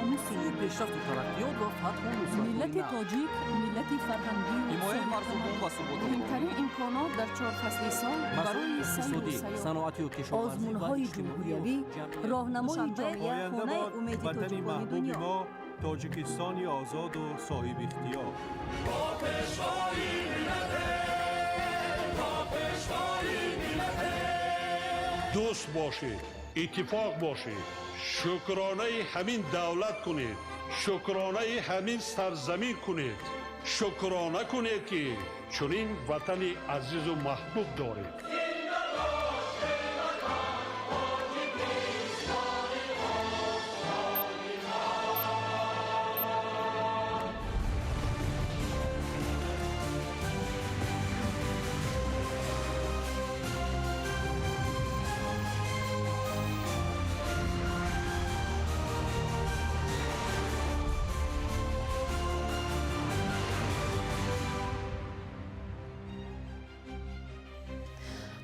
Номуси Сӯи пешрафту тараққиёт ва фатҳу нусратҳои миллати нав. тоҷик, миллати фарҳангию Ҳимояи марзубум ва суботу муҳимтарин имконот дар чор фасли сол масоили барои сайру иқтисодӣ, сайёҳат. саноатию кишоварзӣ ва Озмунҳои иҷтимоию ҷумҳуриявӣ, ҷамъиятӣ. роҳнамои Душанбе, ҷомеа, Оянда хонаи бод умеди ватани тоҷикони маҳбуби дунё. мо, Тоҷикистони озоду соҳибихтиёр. Дӯст бошед, иттифоқ бошед, шукронаи ҳамин давлат кунед, шукронаи ҳамин сарзамин кунед, шукрона кунед, ки чунин ватани азизу маҳбуб доред.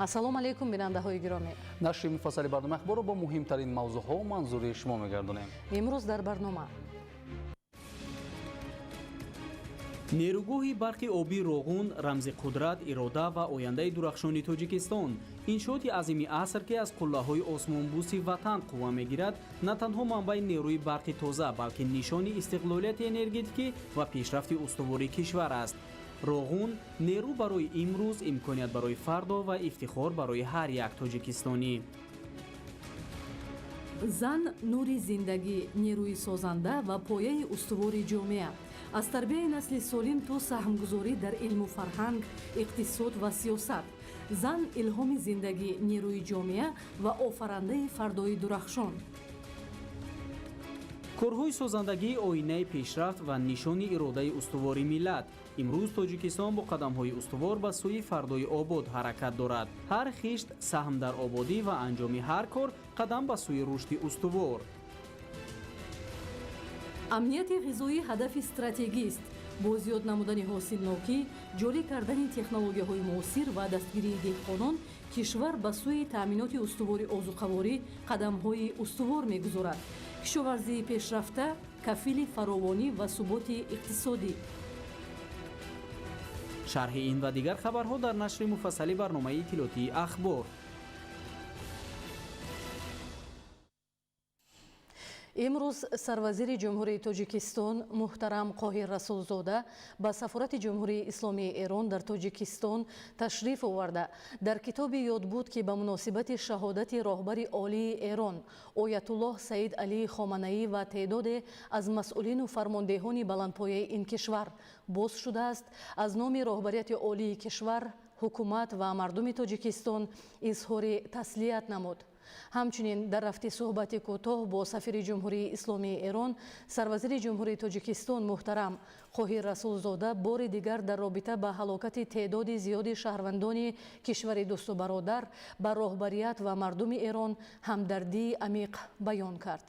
Ассалому алайкум, бинандаҳои гиромӣ. Нашри муфассали барномаи ахборро бо муҳимтарин мавзӯъҳо манзури шумо мегардонем. Имрӯз дар барнома: Нерӯгоҳи барқи обии Роғун, рамзи қудрат, ирода ва ояндаи дурахшони Тоҷикистон. Иншооти азими аср, ки аз қуллаҳои осмонбӯси ватан қувва мегирад, на танҳо манбаи нерӯи барқи тоза, балки нишони истиқлолияти энергетикӣ ва пешрафти устувори кишвар аст. Роғун: нерӯ барои имрӯз, имконият барои фардо ва ифтихор барои ҳар як тоҷикистонӣ. Зан — нури зиндагӣ, нерӯи созанда ва пояи устувори ҷомеа. Аз тарбияи насли солим то саҳмгузорӣ дар илму фарҳанг, иқтисод ва сиёсат, зан — илҳоми зиндагӣ, нерӯи ҷомеа ва офарандаи фардои дурахшон. Корҳои созандагӣ — оинаи пешрафт ва нишони иродаи устувори миллат. Имрӯз Тоҷикистон бо қадамҳои устувор ба сӯи фардои обод ҳаракат дорад. Ҳар хишт — саҳм дар ободӣ ва анҷоми ҳар кор — қадам ба сӯи рушди устувор. Амнияти ғизоӣ ҳадафи стратегист. Бо зиёд намудани ҳосилнокӣ, ҷорӣ кардани технологияҳои муосир ва дастгирии деҳқонон кишвар ба сӯи таъминоти устувори озуқаворӣ қадамҳои устувор мегузорад. Кишоварзии пешрафта — кафили фаровонӣ ва суботи иқтисодӣ. Шарҳи ин ва дигар хабарҳо дар нашри муфассали барномаи иттилоотии «Ахбор». Имрӯз сарвазири Ҷумҳурии Тоҷикистон муҳтарам Қоҳир Расулзода ба сафорати Ҷумҳурии Исломии Эрон дар Тоҷикистон ташриф оварда, дар китоби ёдбуд, ки ба муносибати шаҳодати роҳбари олии Эрон оятуллоҳ Саид Алӣ Хоманаӣ ва теъдоде аз масъулину фармондеҳони баландпояи ин кишвар боз шудааст, аз номи роҳбарияти олии кишвар, ҳукумат ва мардуми Тоҷикистон изҳори таслият намуд. Ҳамчунин дар рафти суҳбати кӯтоҳ бо сафири Ҷумҳурии Исломии Эрон сарвазири Ҷумҳурии Тоҷикистон муҳтарам Қоҳир Расулзода бори дигар дар робита ба ҳалокати теъдоди зиёди шаҳрвандони кишвари дӯсту бародар ба роҳбарият ва мардуми Эрон ҳамдардии амиқ баён кард.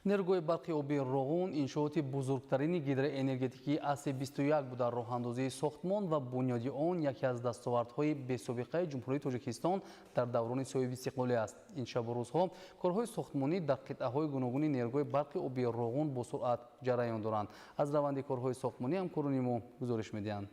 Нерӯгоҳи барқи обии Роғун иншооти бузургтарини гидроэнергетикии асри 21 буда, роҳандозии сохтмон ва бунёди он яке аз дастовардҳои бесобиқаи Ҷумҳурии Тоҷикистон дар даврони соҳибистиқлолӣ аст. Ин шабу рӯзҳо корҳои сохтмонӣ дар қитъаҳои гуногуни нерӯгоҳи барқи обии Роғун бо суръат ҷараён доранд. Аз раванди корҳои сохтмонӣ ҳамкорони мо гузориш медиҳанд.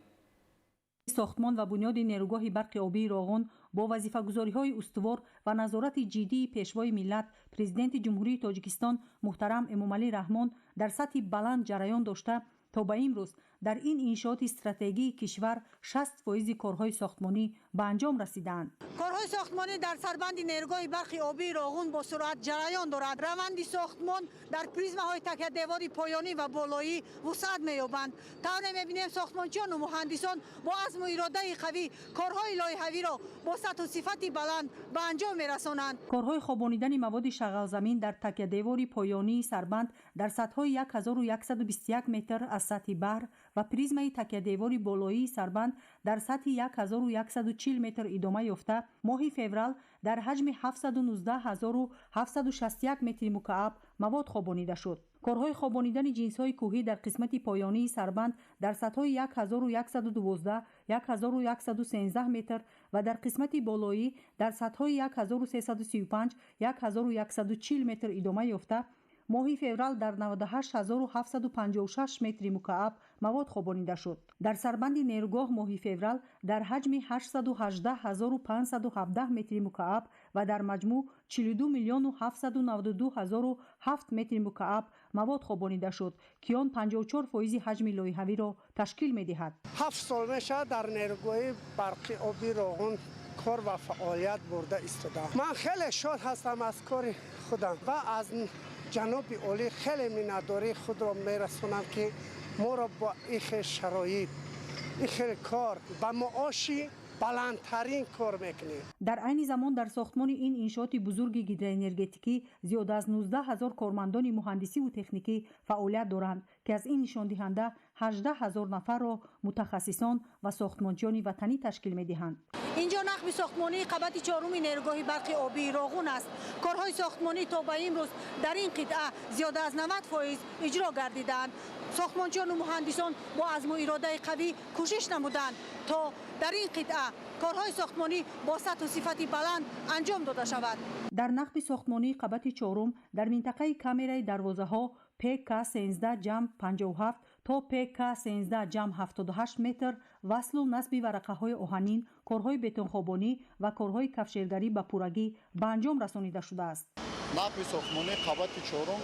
Сохтмон ва бунёди нерӯгоҳи барқи обии Роғун бо вазифагузориҳои устувор ва назорати ҷиддии Пешвои миллат, Президенти Ҷумҳурии Тоҷикистон муҳтарам Эмомалӣ Раҳмон дар сатҳи баланд ҷараён дошта, то ба имрӯз дар ин иншооти стратегии кишвар 60 фоизи корҳои сохтмонӣ ба анҷом расидаанд. Корҳои сохтмонӣ дар сарбанди нерӯгоҳи барқи обии Роғун бо суръат ҷараён дорад. Раванди сохтмон дар призмаҳои такядевори поёнӣ ва болоӣ вусъат меёбанд. Тавре мебинем, сохтмончиёну муҳандисон бо азму иродаи қавӣ корҳои лоиҳавиро бо сатҳу сифати баланд ба анҷом мерасонанд. Корҳои хобонидани маводи шағалзамин дар такядевори поёнии сарбанд дар сатҳҳои 1121 метр аз сатҳи баҳр ва призмаи такядевори болоии сарбанд дар сатҳи 1140 метр идома ёфта, моҳи феврал дар ҳаҷми 719 761 метри мукааб мавод хобонида шуд. Корҳои хобонидани ҷинсҳои кӯҳӣ дар қисмати поёнии сарбанд дар сатҳҳои 1112, 1113 метр ва дар қисмати болоӣ дар сатҳҳои 1335, 1140 метр идома ёфта, Моҳи феврал дар 98 756 метри мукааб мавод хобонида шуд. Дар сарбанди нерӯгоҳ моҳи феврал дар ҳаҷми 818 517 метри мукааб ва дар маҷмӯъ 42 миллиону 792 ҳазору 7 метри мукааб мавод хобонида шуд, ки он 54 фоизи ҳаҷми лоиҳавиро ташкил медиҳад. 7 сол мешавад, дар нерӯгоҳи барқи оби Роғун кор ва фаъолият бурда истодаам. Ман хеле шод ҳастам аз кори худам ва аз ҷаноби олӣ хеле миннатдории худро мерасонам, ки моро бо ин хел шароит, ин хел кор ба маоши баландтарин кор мекунем. Дар айни замон дар сохтмони ин иншооти бузурги гидроэнергетикӣ зиёда аз 19 ҳазор кормандони муҳандисиву техникӣ фаъолият доранд, ки аз ин нишондиҳанда 18 ҳазор нафарро мутахассисон ва сохтмончиёни ватанӣ ташкил медиҳанд. Инҷо нақби сохтмонии қабати чоруми нерӯгоҳи барқи обии Роғун аст. Корҳои сохтмонӣ то ба имрӯз дар ин қитъа зиёда аз 90% иҷро гардидаанд. Сохтмончиёну муҳандисон бо азму иродаи қавӣ кӯшиш намуданд, то дар ин қитъа корҳои сохтмонӣ бо сатҳу сифати баланд анҷом дода шавад. Дар нақби сохтмонии қабати чорум дар минтақаи камераи дарвозаҳо ПК 13 ҷамъ 57 то ПК 13 ҷамъ 78 метр васлу насби варақаҳои оҳанин, корҳои бетонхобонӣ ва корҳои кафшергарӣ ба пуррагӣ ба анҷом расонида шудааст. Нақби сохтмонии қабати чорум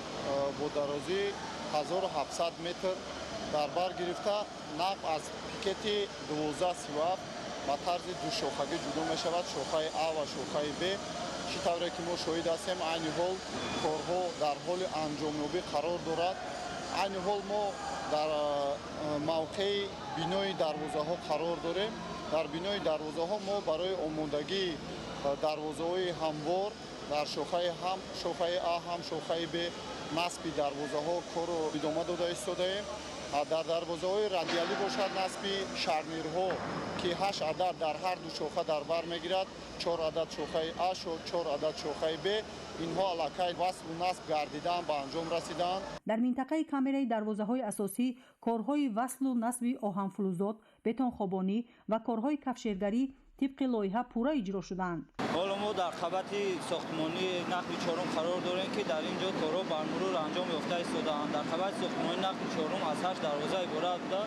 бо дарозии 1700 метр дар бар гирифта, нақб аз пикети 1237 ба тарзи душохагӣ ҷудо мешавад: шохаи А ва шохаи Б. Чӣ тавре ки мо шоҳид ҳастем, айни ҳол корҳо дар ҳоли анҷомёбӣ қарор дорад. Айни ҳол мо дар мавқеи бинои дарвозаҳо қарор дорем. Дар бинои дарвозаҳо мо барои омодагии дарвозаҳои ҳамвор дар шохаи ҳам шохаи А, ҳам шохаи Б насби дарвозаҳо корро идома дода истодаем. Дар дарвозаҳои радиалӣ бошад, насби шарнирҳо, ки ҳашт адад дар ҳар ду шоха дар бар мегирад, чор адад шохаи А, чор адад шохаи Б, инҳо аллакай васлу насб гардидаанд, ба анҷом расидаанд. Дар минтақаи камераи дарвозаҳои асосӣ корҳои васлу насби оҳанфулӯзот, бетонхобонӣ ва корҳои кафшергарӣ тибқи лоиҳа пурра иҷро шудаанд. Ҳоло мо дар қабати сохтмонии нақби чорум қарор дорем, ки дар ин ҷо корҳо бармурур анҷом ёфта истодаанд. Дар қабати сохтмонии нақби чорум аз ҳашт дарвоза иборат буда,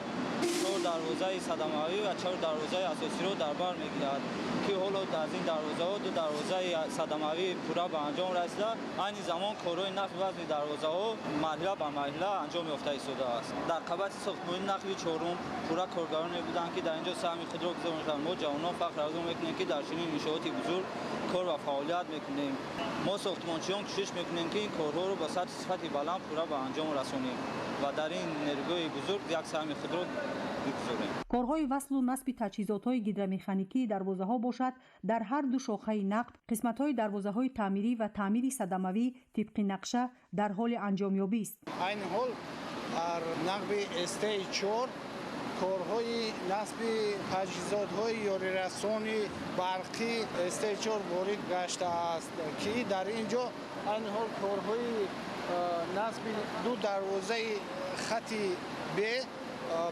чор дарвозаи садамавӣ ва чор дарвозаи асосиро дар бар мегирад, ки ҳоло аз ин дарвозаҳо ду дарвозаи садамавӣ пурра ба анҷом расида. Айни замон корҳои нақби вазни дарвозаҳо марҳила ба марҳила анҷом ёфта истодааст. Дар қабати сохтмонии нақби чорум пурра коргароне буданд, ки дар ин ҷо саҳми худро гузоштанд. Мо ҷавонон фахр аз он мекунем, ки дар чунин иншооти бузург кор ва фаъолият мекунем. Мо сохтмончиён кӯшиш мекунем, ки ин корҳоро ба сатҳи сифати баланд пурра ба анҷом расонем ва дар ин нерӯгоҳи бузург як саҳми худро бигузорем. Корҳои васлу насби таҷҳизотҳои гидромеханикии дарвозаҳо бошад, дар ҳар ду шохаи нақб қисматҳои дарвозаҳои таъмирӣ ва таъмири садамавӣ тибқи нақша дар ҳоли анҷомёбист. Айни ҳол дар нақби СТи 4 корҳои насби таҷҳизотҳои ёрирасони барқӣ СТи 4 ворид гаштааст, ки дар ин ҷо айни ҳол корҳои насби ду дарвозаи хати Б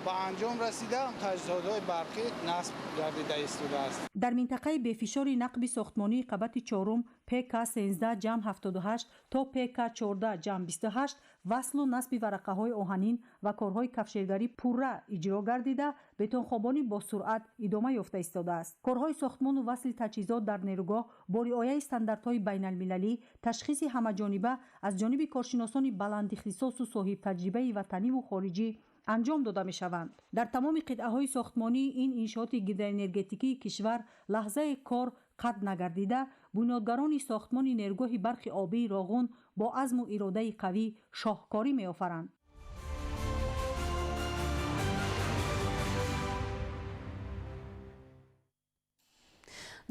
ба анҷом расида, таҷҳизотҳои барқӣ насб гардида истодааст. Дар минтақаи бефишори нақби сохтмонии қабати чорум ПК 13 ҷамъ 78 то ПК 14 ҷамъ 28 васлу насби варақаҳои оҳанин ва корҳои кафшергарӣ пурра иҷро гардида, бетонхобонӣ бо суръат идома ёфта истодааст. Корҳои сохтмону васли таҷҳизот дар нерӯгоҳ бо риояи стандартҳои байналмилалӣ, ташхиси ҳамаҷониба аз ҷониби коршиносони баландихтисосу соҳибтаҷрибаи ватаниву хориҷӣ анҷом дода мешаванд. Дар тамоми қитъаҳои сохтмонии ин иншооти гидроэнергетикии кишвар лаҳзаи кор қатъ нагардида, бунёдгарони сохтмони нерӯгоҳи барқи обии Роғун бо азму иродаи қавӣ шоҳкорӣ меофаранд.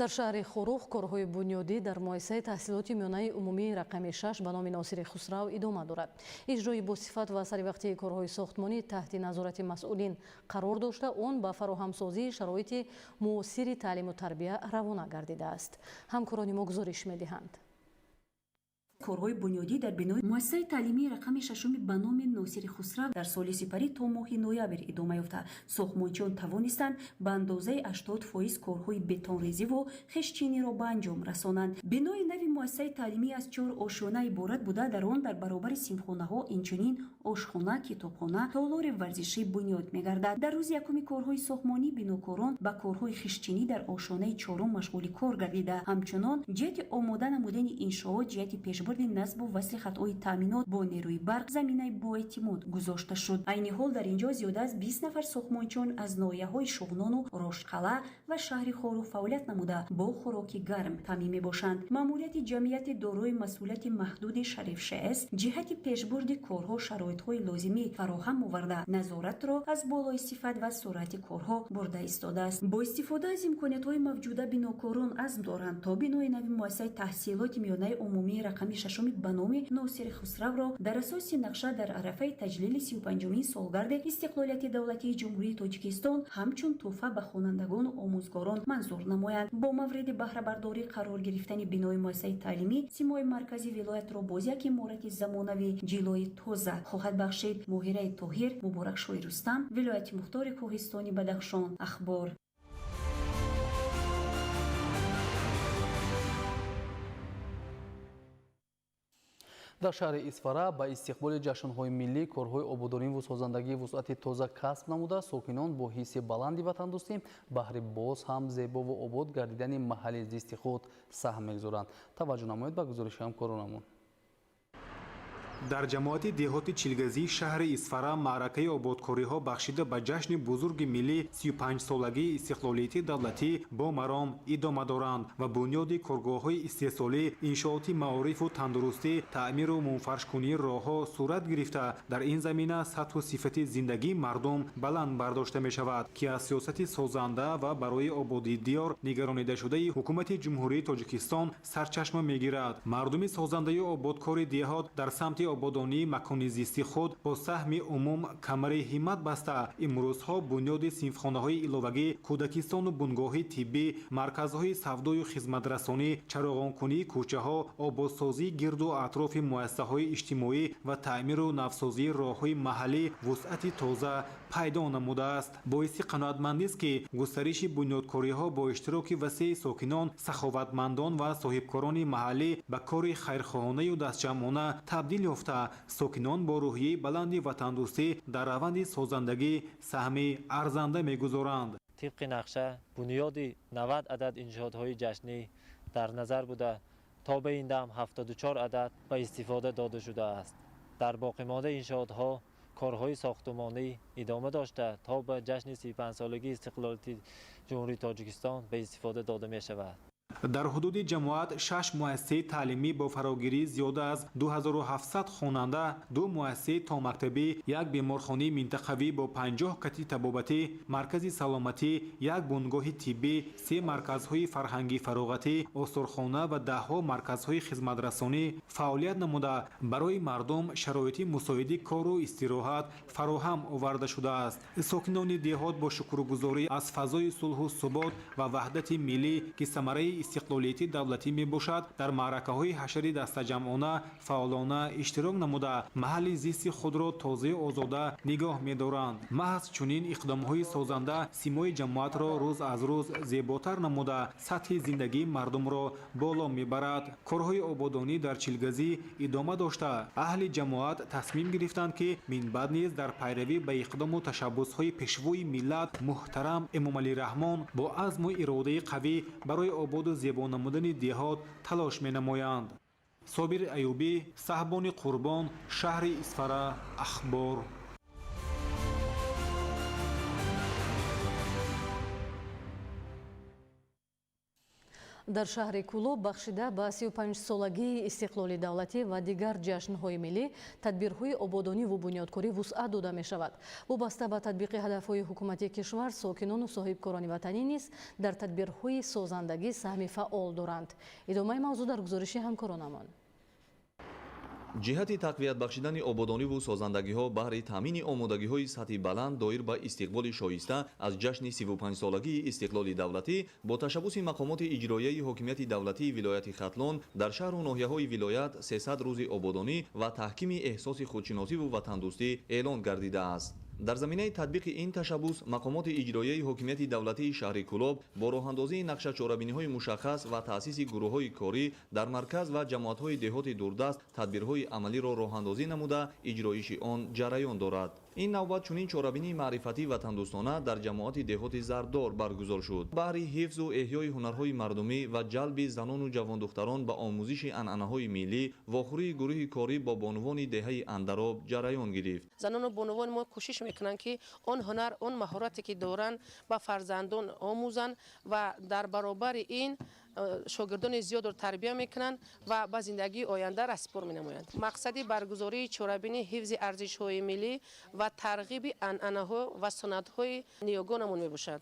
Дар шаҳри Хоруғ корҳои бунёдӣ дар муассисаи таҳсилоти миёнаи умумии рақами 6 ба номи Носири Хусрав идома дорад. Иҷрои босифат ва саривақтии корҳои сохтмонӣ таҳти назорати масъулин қарор дошта, он ба фароҳамсозии шароити муосири таълиму тарбия равона гардидааст. Ҳамкорони мо гузориш медиҳанд. Корҳои бунёдӣ дар бинои муассисаи таълимии рақами шашуми ба номи Носири Хусрав дар соли сипарӣ то моҳи ноябр идома ёфта, сохтмончиён тавонистанд ба андозаи 80% корҳои бетонрезиву хештчиниро ба анҷом расонанд. Бинои нави муассисаи таълимӣ аз чор ошёна иборат буда, дар он дар баробари синфхонаҳо инчунин ошхона, китобхона, толори варзишӣ бунёд мегардад. Дар рӯзи якуми корҳои сохтмонӣ бинокорон ба корҳои хештчинӣ дар ошёнаи чорум машғули кор гардида, ҳамчунон ҷиҳати омода намудани иншоот ҷиҳати пешбурди насбу васли хатҳои таъминот бо нерӯи барқ заминаи боэътимод гузошта шуд. Айни ҳол дар ин ҷо зиёда аз 20 нафар сохтмончиён аз ноҳияҳои Шуғнону Рошқалъа ва шаҳри Хоруғ фаъолият намуда бо хӯроки гарм таъмин мебошанд. Маъмурияти ҷамъияти дорои масъулияти маҳдуди Шариф ШС ҷиҳати пешбурди корҳо шароитҳои лозимӣ фароҳам оварда, назоратро аз болои сифат ва суръати корҳо бурда истодааст. Бо истифода аз имкониятҳои мавҷуда бинокорон азм доранд то бинои нави муассисаи таҳсилоти миёнаи умумии рақами шашуми ба номи Носири Хусравро дар асоси нақша дар арафаи таҷлили 35-умин солгарди истиқлолияти давлатии Ҷумҳурии Тоҷикистон ҳамчун тӯҳфа ба хонандагону омӯзгорон манзур намоянд. Бо мавриди баҳрабардорӣ қарор гирифтани бинои муассисаи таълимӣ симои маркази вилоятро боз як иморати замонавӣ ҷилои тоза хоҳад бахшид. Моҳираи Тоҳир, Муборакшоҳи Рустам, вилояти мухтори Кӯҳистони Бадахшон, Ахбор. Дар шаҳри Исфара ба истиқболи ҷашнҳои миллӣ корҳои ободониву созандагии вусъати тоза касб намуда, сокинон бо ҳисси баланди ватандӯстӣ баҳри боз ҳам зебову обод гардидани маҳалли зисти худ саҳм мегузоранд. Таваҷҷӯҳ намоед ба гузориши ҳамкоронамон. Дар ҷамоати деҳоти Чилгазии шаҳри Исфара маъракаи ободкориҳо бахшида ба ҷашни бузурги миллӣ 35-солагии истиқлолияти давлатӣ бо маром идома доранд ва бунёди коргоҳҳои истеҳсолӣ, иншооти маорифу тандурустӣ, таъмиру мунфаршкунии роҳҳо сурат гирифта, дар ин замина сатҳу сифати зиндагии мардум баланд бардошта мешавад, ки аз сиёсати созанда ва барои ободии диёр нигаронидашудаи ҳукумати Ҷумҳурии Тоҷикистон сарчашма мегирад. Мардуми созандаи ободкори деҳот дар самти ободонии макони зисти худ бо саҳми умум камари ҳиммат баста, имрӯзҳо бунёди синфхонаҳои иловагӣ, кӯдакистону бунгоҳи тиббӣ, марказҳои савдою хизматрасонӣ, чароғонкунии кӯчаҳо, ободсозии гирду атрофи муассисаҳои иҷтимоӣ ва таъмиру навсозии роҳҳои маҳаллӣ вусъати тоза пайдо намудааст. Боиси қаноатмандист, ки густариши бунёдкориҳо бо иштироки васеи сокинон, саховатмандон ва соҳибкорони маҳаллӣ ба кори хайрхоҳонаю дастҷамъона табдил ёфта, сокинон бо рӯҳияи баланди ватандӯстӣ дар раванди созандагӣ саҳми арзанда мегузоранд. Тибқи нақша бунёди 90 адад иншоотҳои ҷашнӣ дар назар буда, то ба ин дам 74 адад ба истифода дода шудааст. Дар боқимондаи иншоотҳо корҳои сохтумонӣ идома дошта, то ба ҷашни 35-солагии истиқлолияти Ҷумҳурии Тоҷикистон ба истифода дода мешавад. Дар ҳудуди ҷамоат 6 муассисаи таълимӣ бо фарогирии зиёда аз 2700 хонанда, 2 муассисаи томактабӣ, як беморхонаи минтақавӣ бо 50 кати табобатӣ, маркази саломатӣ, як бунгоҳи тиббӣ, 3 марказҳои фарҳангӣ фароғатӣ, осорхона ва даҳҳо марказҳои хизматрасонӣ фаъолият намуда, барои мардум шароити мусоиди кору истироҳат фароҳам оварда шудааст. Сокинони деҳот бо шукргузорӣ аз фазои сулҳу субот ва ваҳдати миллӣ, ки самараи истиқлолияти давлатӣ мебошад, дар маъракаҳои ҳашари дастаҷамъона фаъолона иштирок намуда, маҳалли зисти худро тозаю озода нигоҳ медоранд. Маҳз чунин иқдомҳои созанда симои ҷамоатро рӯз аз рӯз зеботар намуда, сатҳи зиндагии мардумро боло мебарад. Корҳои ободонӣ дар Чилгазӣ идома дошта, аҳли ҷамоат тасмим гирифтанд, ки минбаъд низ дар пайравӣ ба иқдому ташаббусҳои пешвои миллат муҳтарам Эмомалӣ Раҳмон бо азму иродаи қавӣ барои ободу зебо намудани деҳот талош менамоянд. Собир Аюбӣ, Саҳбони Қурбон, шаҳри Исфара, Ахбор. Дар шаҳри Кӯлоб бахшида ба 35-солагии истиқлоли давлатӣ ва дигар ҷашнҳои миллӣ тадбирҳои ободониву бунёдкорӣ вусъат дода мешавад. Вобаста ба татбиқи ҳадафҳои ҳукумати кишвар, сокинону соҳибкорони ватанӣ низ дар тадбирҳои созандагӣ саҳми фаъол доранд. Идомаи мавзӯъ дар гузориши ҳамкоронамон. Ҷиҳати тақвият бахшидани ободониву созандагиҳо баҳри таъмини омодагиҳои сатҳи баланд доир ба истиқболи шоиста аз ҷашни 35-солагии истиқлоли давлатӣ бо ташаббуси мақомоти иҷроияи ҳокимияти давлатии вилояти Хатлон дар шаҳру ноҳияҳои вилоят 300 рӯзи ободонӣ ва таҳкими эҳсоси худшиносиву ватандӯстӣ эълон гардидааст. Дар заминаи татбиқи ин ташаббус мақомоти иҷроияи ҳокимияти давлатии шаҳри Кӯлоб бо роҳандозии нақшачорабиниҳои мушаххас ва таъсиси гурӯҳҳои корӣ дар марказ ва ҷамоатҳои деҳоти дурдаст тадбирҳои амалиро роҳандозӣ намуда, иҷроиши он ҷараён дорад. Ин навбат чунин чорабинии маърифатӣ ватандӯстона дар ҷамоати деҳоти Зардор баргузор шуд. Баҳри ҳифзу эҳёи ҳунарҳои мардумӣ ва ҷалби занону ҷавондухтарон ба омӯзиши анъанаҳои миллӣ вохӯрии гурӯҳи корӣ бо бонувони деҳаи Андароб ҷараён гирифт. Занону бонувони мо кӯшиш мекунанд, ки он ҳунар, он маҳорате ки доранд, ба фарзандон омӯзанд ва дар баробари ин шогирдони зиёдро тарбия мекунанд ва ба зиндагии оянда расипор менамоянд. Мақсади баргузории чорабинӣ ҳифзи арзишҳои миллӣ ва тарғиби анъанаҳо ва суннатҳои ниёгонамон мебошад.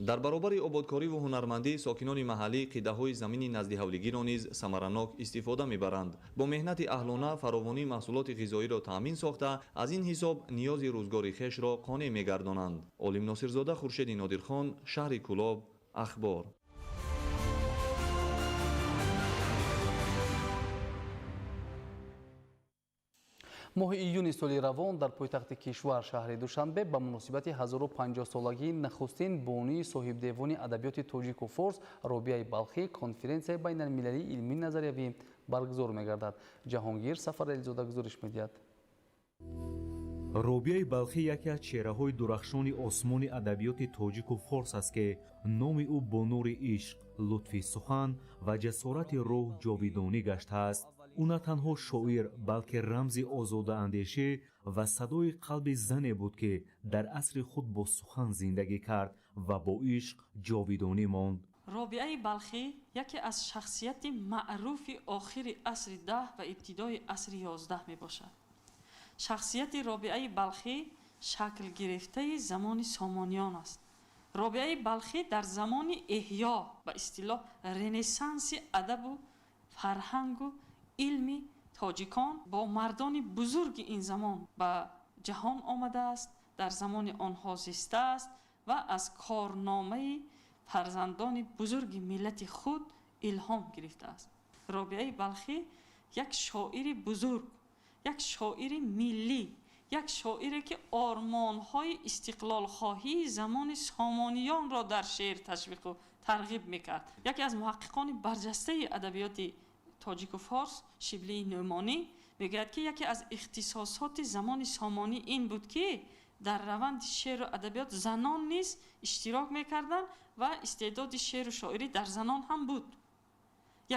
Дар баробари ободкориву ҳунармандӣ сокинони маҳаллӣ қидаҳои замини наздиҳавлигиро низ самаранок истифода мебаранд. Бо меҳнати аҳлона фаровонии маҳсулоти ғизоиро таъмин сохта, аз ин ҳисоб ниёзи рӯзгори хешро қонеъ мегардонанд. Олим Носирзода, Хуршеди Нодирхон, шаҳри Кӯлоб, Ахбор. Моҳи июни соли равон дар пойтахти кишвар шаҳри Душанбе ба муносибати 1050-солагии нахустин бонуи соҳибдевони адабиёти тоҷику форс Робиаи Балхӣ конференсияи байналмилалии илмии назариявӣ баргузор мегардад. Ҷаҳонгир Сафарализода гузориш медиҳад. Робиаи Балхӣ яке аз чеҳраҳои дурахшони осмони адабиёти тоҷику форс аст, ки номи ӯ бо нури ишқ, лутфи сухан ва ҷасорати рӯҳ ҷовидонӣ гаштааст. Ӯ на танҳо шоир, балки рамзи озодаандешӣ ва садои қалби зане буд, ки дар асри худ бо сухан зиндагӣ кард ва бо ишқ ҷовидонӣ монд. Робиаи Балхӣ яке аз шахсияти маъруфи охири асри 10 ва ибтидои асри 11 мебошад. Шахсияти Робиаи Балхӣ шаклгирифтаи замони Сомониён аст. Робиаи Балхӣ дар замони эҳё, ба истилоҳ ренессанси адабу фарҳангу илми тоҷикон бо мардони бузурги ин замон ба ҷаҳон омадааст, дар замони онҳо зистааст ва аз корномаи фарзандони бузурги миллати худ илҳом гирифтааст. Робиаи Балхӣ як шоири бузург, як шоири миллӣ, як шоире ки ормонҳои истиқлолхоҳии замони сомониёнро дар шеър ташвиқу тарғиб мекард. Яке аз муҳаққиқони барҷастаи адабиёти тоҷику форс Шиблии Нӯъмонӣ мегӯяд, ки яке аз ихтисосоти замони сомонӣ ин буд, ки дар раванди шеъру адабиёт занон низ иштирок мекарданд ва истеъдоди шеъру шоирӣ дар занон ҳам буд.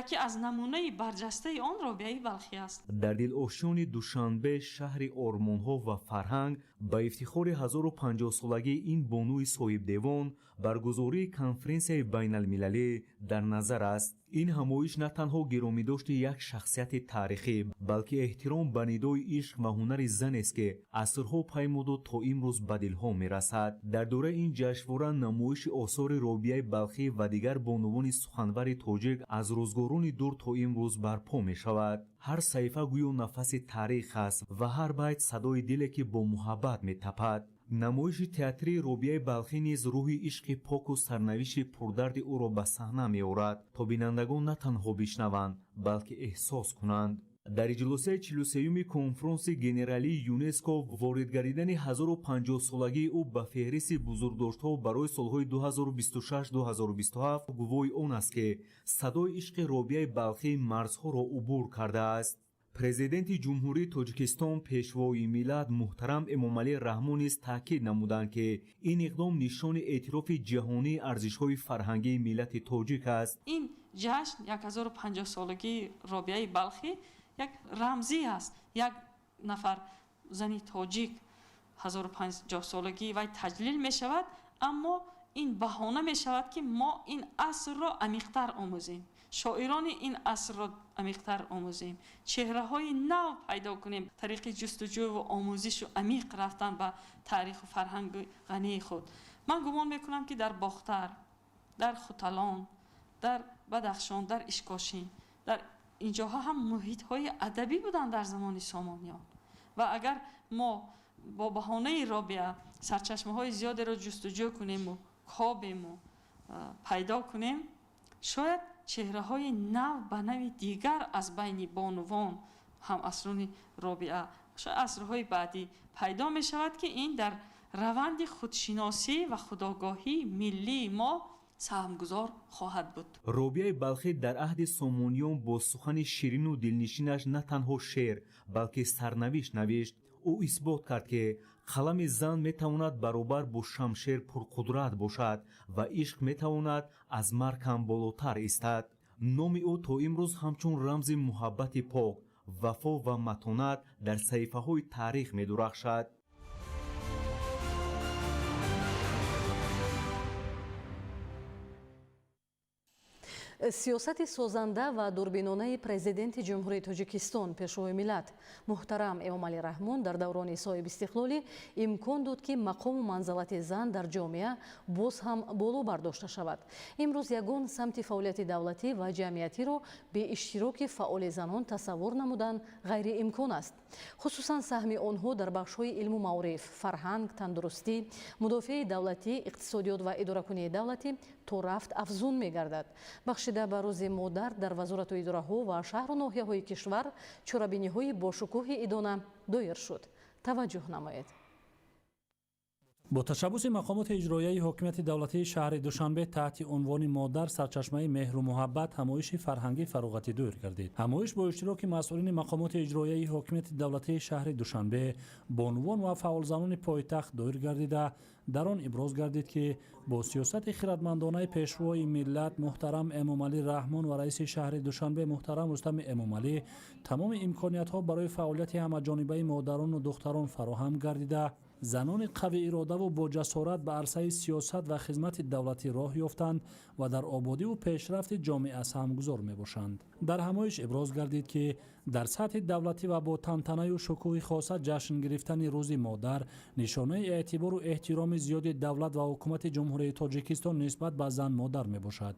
Яке аз намунаи барҷастаи он Робиаи Балхӣ аст. Дар дилошёни Душанбе, шаҳри ормонҳо ва фарҳанг, ба ифтихори 1050-солагии ин бонуи соҳибдевон баргузории конференсияи байналмилалӣ дар назар аст. Ин ҳамоиш на танҳо гиромидошти як шахсияти таърихӣ, балки эҳтиром ба нидои ишқ ва ҳунари занест, ки асрҳо паймуду то имрӯз ба дилҳо мерасад. Дар доираи ин ҷашнвора намоиши осори Робиаи Балхӣ ва дигар бонувони суханвари тоҷик аз рӯзгорони дур то имрӯз барпо мешавад. Ҳар саҳифа гӯё нафаси таърих аст ва ҳар байт садои диле, ки бо муҳаббат метапад. Намоиши театрии Робиаи Балхӣ низ рӯҳи ишқи поку сарнавишти пурдарди ӯро ба саҳна меорад, то бинандагон на танҳо бишнаванд, балки эҳсос кунанд. Дар иҷлосияи 43-юми конфронси генералии ЮНЕСКО ворид гардидани 1050-солагии ӯ ба феҳристи бузургдоштҳо барои солҳои 2026-2027 гувоҳи он аст, ки садои ишқи Робиаи Балхӣ марзҳоро убур кардааст. Президенти Ҷумҳурии Тоҷикистон, Пешвои миллат муҳтарам Эмомалӣ Раҳмон низ таъкид намуданд, ки ин иқдом нишони эътирофи ҷаҳонии арзишҳои фарҳангии миллати тоҷик аст. Ин ҷашн 1050-солагии Робиаи Балхӣ як рамзӣ аст. Як нафар зани тоҷик 1050-солагии вай таҷлил мешавад, аммо ин баҳона мешавад, ки мо ин асрро амиқтар омӯзем, шоирони ин асрро амиқтар омӯзем, чеҳраҳои нав пайдо кунем, тариқи ҷустуҷӯву омӯзишу амиқ рафтан ба таъриху фарҳанги ғании худ. Ман гумон мекунам, ки дар Бохтар, дар Хуталон, дар Бадахшон, дар Ишкошин, дар Инҷоҳо ҳам муҳитҳои адабӣ буданд дар замони Сомониён. Ва агар мо бо баҳонаи Робиа сарчашмаҳои зиёдеро ҷустуҷӯ кунему кобему пайдо кунем, шояд чеҳраҳои нав ба нави дигар аз байни бонувон ҳамасрони Робиа, шояд асрҳои баъдӣ пайдо мешавад, ки ин дар раванди худшиносӣ ва худогоҳии миллии мо саҳмгузор хоҳад буд. Робиаи Балхӣ дар аҳди Сомониён бо сухани ширину дилнишинаш на танҳо шеър, балки сарнавишт навишт. Ӯ исбот кард, ки қалами зан метавонад баробар бо шамшер пурқудрат бошад ва ишқ метавонад аз марг ҳам болотар истад. Номи ӯ то имрӯз ҳамчун рамзи муҳаббати пок, вафо ва матонат дар саҳифаҳои таърих медурахшад. Сиёсати созанда ва дурбинонаи президенти Ҷумҳурии Тоҷикистон, Пешвои миллат муҳтарам Эмомалӣ Раҳмон дар даврони соҳибистиқлолӣ имкон дод, ки мақому манзалати зан дар ҷомеа боз ҳам боло бардошта шавад. Имрӯз ягон самти фаъолияти давлатӣ ва ҷамъиятиро бе иштироки фаъоли занон тасаввур намудан ғайриимкон аст. Хусусан саҳми онҳо дар бахшҳои илму маориф, фарҳанг, тандурустӣ, мудофиаи давлатӣ, иқтисодиёт ва идоракунии давлатӣ то рафт афзун мегардад. Бахшида ба рӯзи модар дар вазорату идораҳо ва шаҳру ноҳияҳои кишвар чорабиниҳои бошукӯҳи идона доир шуд. Таваҷҷӯҳ намоед. Бо ташаббуси мақомоти иҷроияи ҳокимияти давлатии шаҳри Душанбе таҳти унвони «Модар сарчашмаи меҳру муҳаббат» ҳамоиши фарҳангӣ фароғатӣ доир гардид. Ҳамоиш бо иштироки масъулини мақомоти иҷроияи ҳокимияти давлатии шаҳри Душанбе, бонувон ва фаъолзанони пойтахт доир гардида, дар он иброз гардид, ки бо сиёсати хиратмандонаи Пешвои миллат муҳтарам Эмомалӣ Раҳмон ва раиси шаҳри Душанбе муҳтарам Рустами Эмомалӣ тамоми имкониятҳо барои фаъолияти ҳамаҷонибаи модарону духтарон фароҳам гардида, занони қавииродаву бо ҷасорат ба арсаи сиёсат ва хизмати давлатӣ роҳ ёфтанд ва дар ободиву пешрафти ҷомеа саҳмгузор мебошанд. Дар ҳамоиш иброз гардид, ки дар сатҳи давлатӣ ва бо тантанаю шукӯҳи хоса ҷашн гирифтани Рӯзи модар нишонаи эътибору эҳтироми зиёди давлат ва ҳукумати Ҷумҳурии Тоҷикистон нисбат ба зан модар мебошад.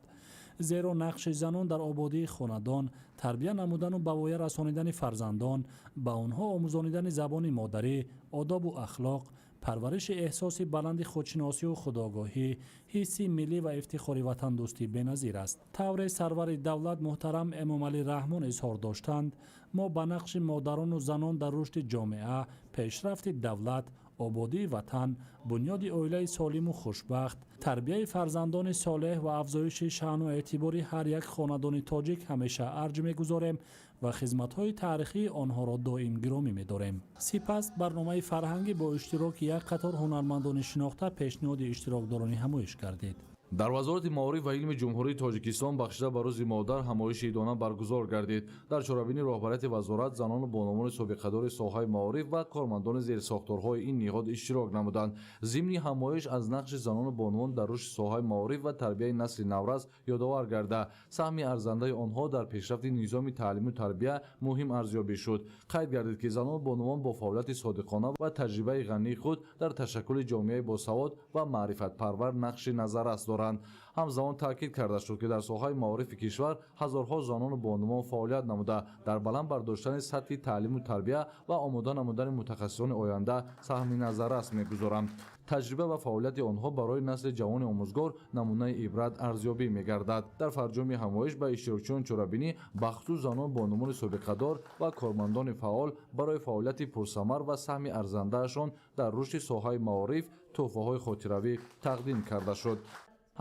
Зеро нақши занон дар ободии хонадон, тарбия намудану ба воя расонидани фарзандон, ба онҳо омӯзонидани забони модарӣ, одобу ахлоқ, парвариши эҳсоси баланди худшиносию худогоҳӣ, ҳисси миллӣ ва ифтихори ватандӯстӣ беназир аст. Тавре сарвари давлат муҳтарам Эмомалӣ Раҳмон изҳор доштанд, мо ба нақши модарону занон дар рушди ҷомеа, пешрафти давлат, ободии ватан, бунёди оилаи солиму хушбахт, тарбияи фарзандони солеҳ ва афзоиши шаъну эътибори ҳар як хонадони тоҷик ҳамеша арҷ мегузорем ва хизматҳои таърихии онҳоро доим гиромӣ медорем. Сипас барномаи фарҳангӣ бо иштироки як қатор ҳунармандони шинохта пешниҳоди иштирокдорони ҳамоиш гардид. Дар Вазорати маориф ва илми Ҷумҳурии Тоҷикистон бахшида ба Рӯзи модар ҳамоиши идона баргузор гардид. Дар чорабинӣ роҳбарияти вазорат, занону бонувони собиқадори соҳаи маориф ва кормандони зерсохторҳои ин ниҳод иштирок намуданд. Зимни ҳамоиш аз нақши занону бонувон дар рушди соҳаи маориф ва тарбияи насли наврас ёдовар гарда, саҳми арзандаи онҳо дар пешрафти низоми таълиму тарбия муҳим арзёбӣ шуд. Қайд гардид, ки занону бонувон бо фаъолияти содиқона ва таҷрибаи ғании худ дар ташаккули ҷомеаи босавод ва маърифатпарвар нақши назаррас доранд. Ҳамзамон таъкид карда шуд, ки дар соҳаи маорифи кишвар ҳазорҳо занону бонувон фаъолият намуда, дар баланд бардоштани сатҳи таълиму тарбия ва омода намудани мутахассисони оянда саҳми назаррас мегузоранд. Таҷриба ва фаъолияти онҳо барои насли ҷавони омӯзгор намунаи ибрат арзёбӣ мегардад. Дар фарҷоми ҳамоиш ба иштирокчиён чорабинӣ, бахусус занон, бонувони собиқадор ва кормандони фаъол барои фаъолияти пурсамар ва саҳми арзандаашон дар рушди соҳаи маориф тӯҳфаҳои хотиравӣ тақдим карда шуд.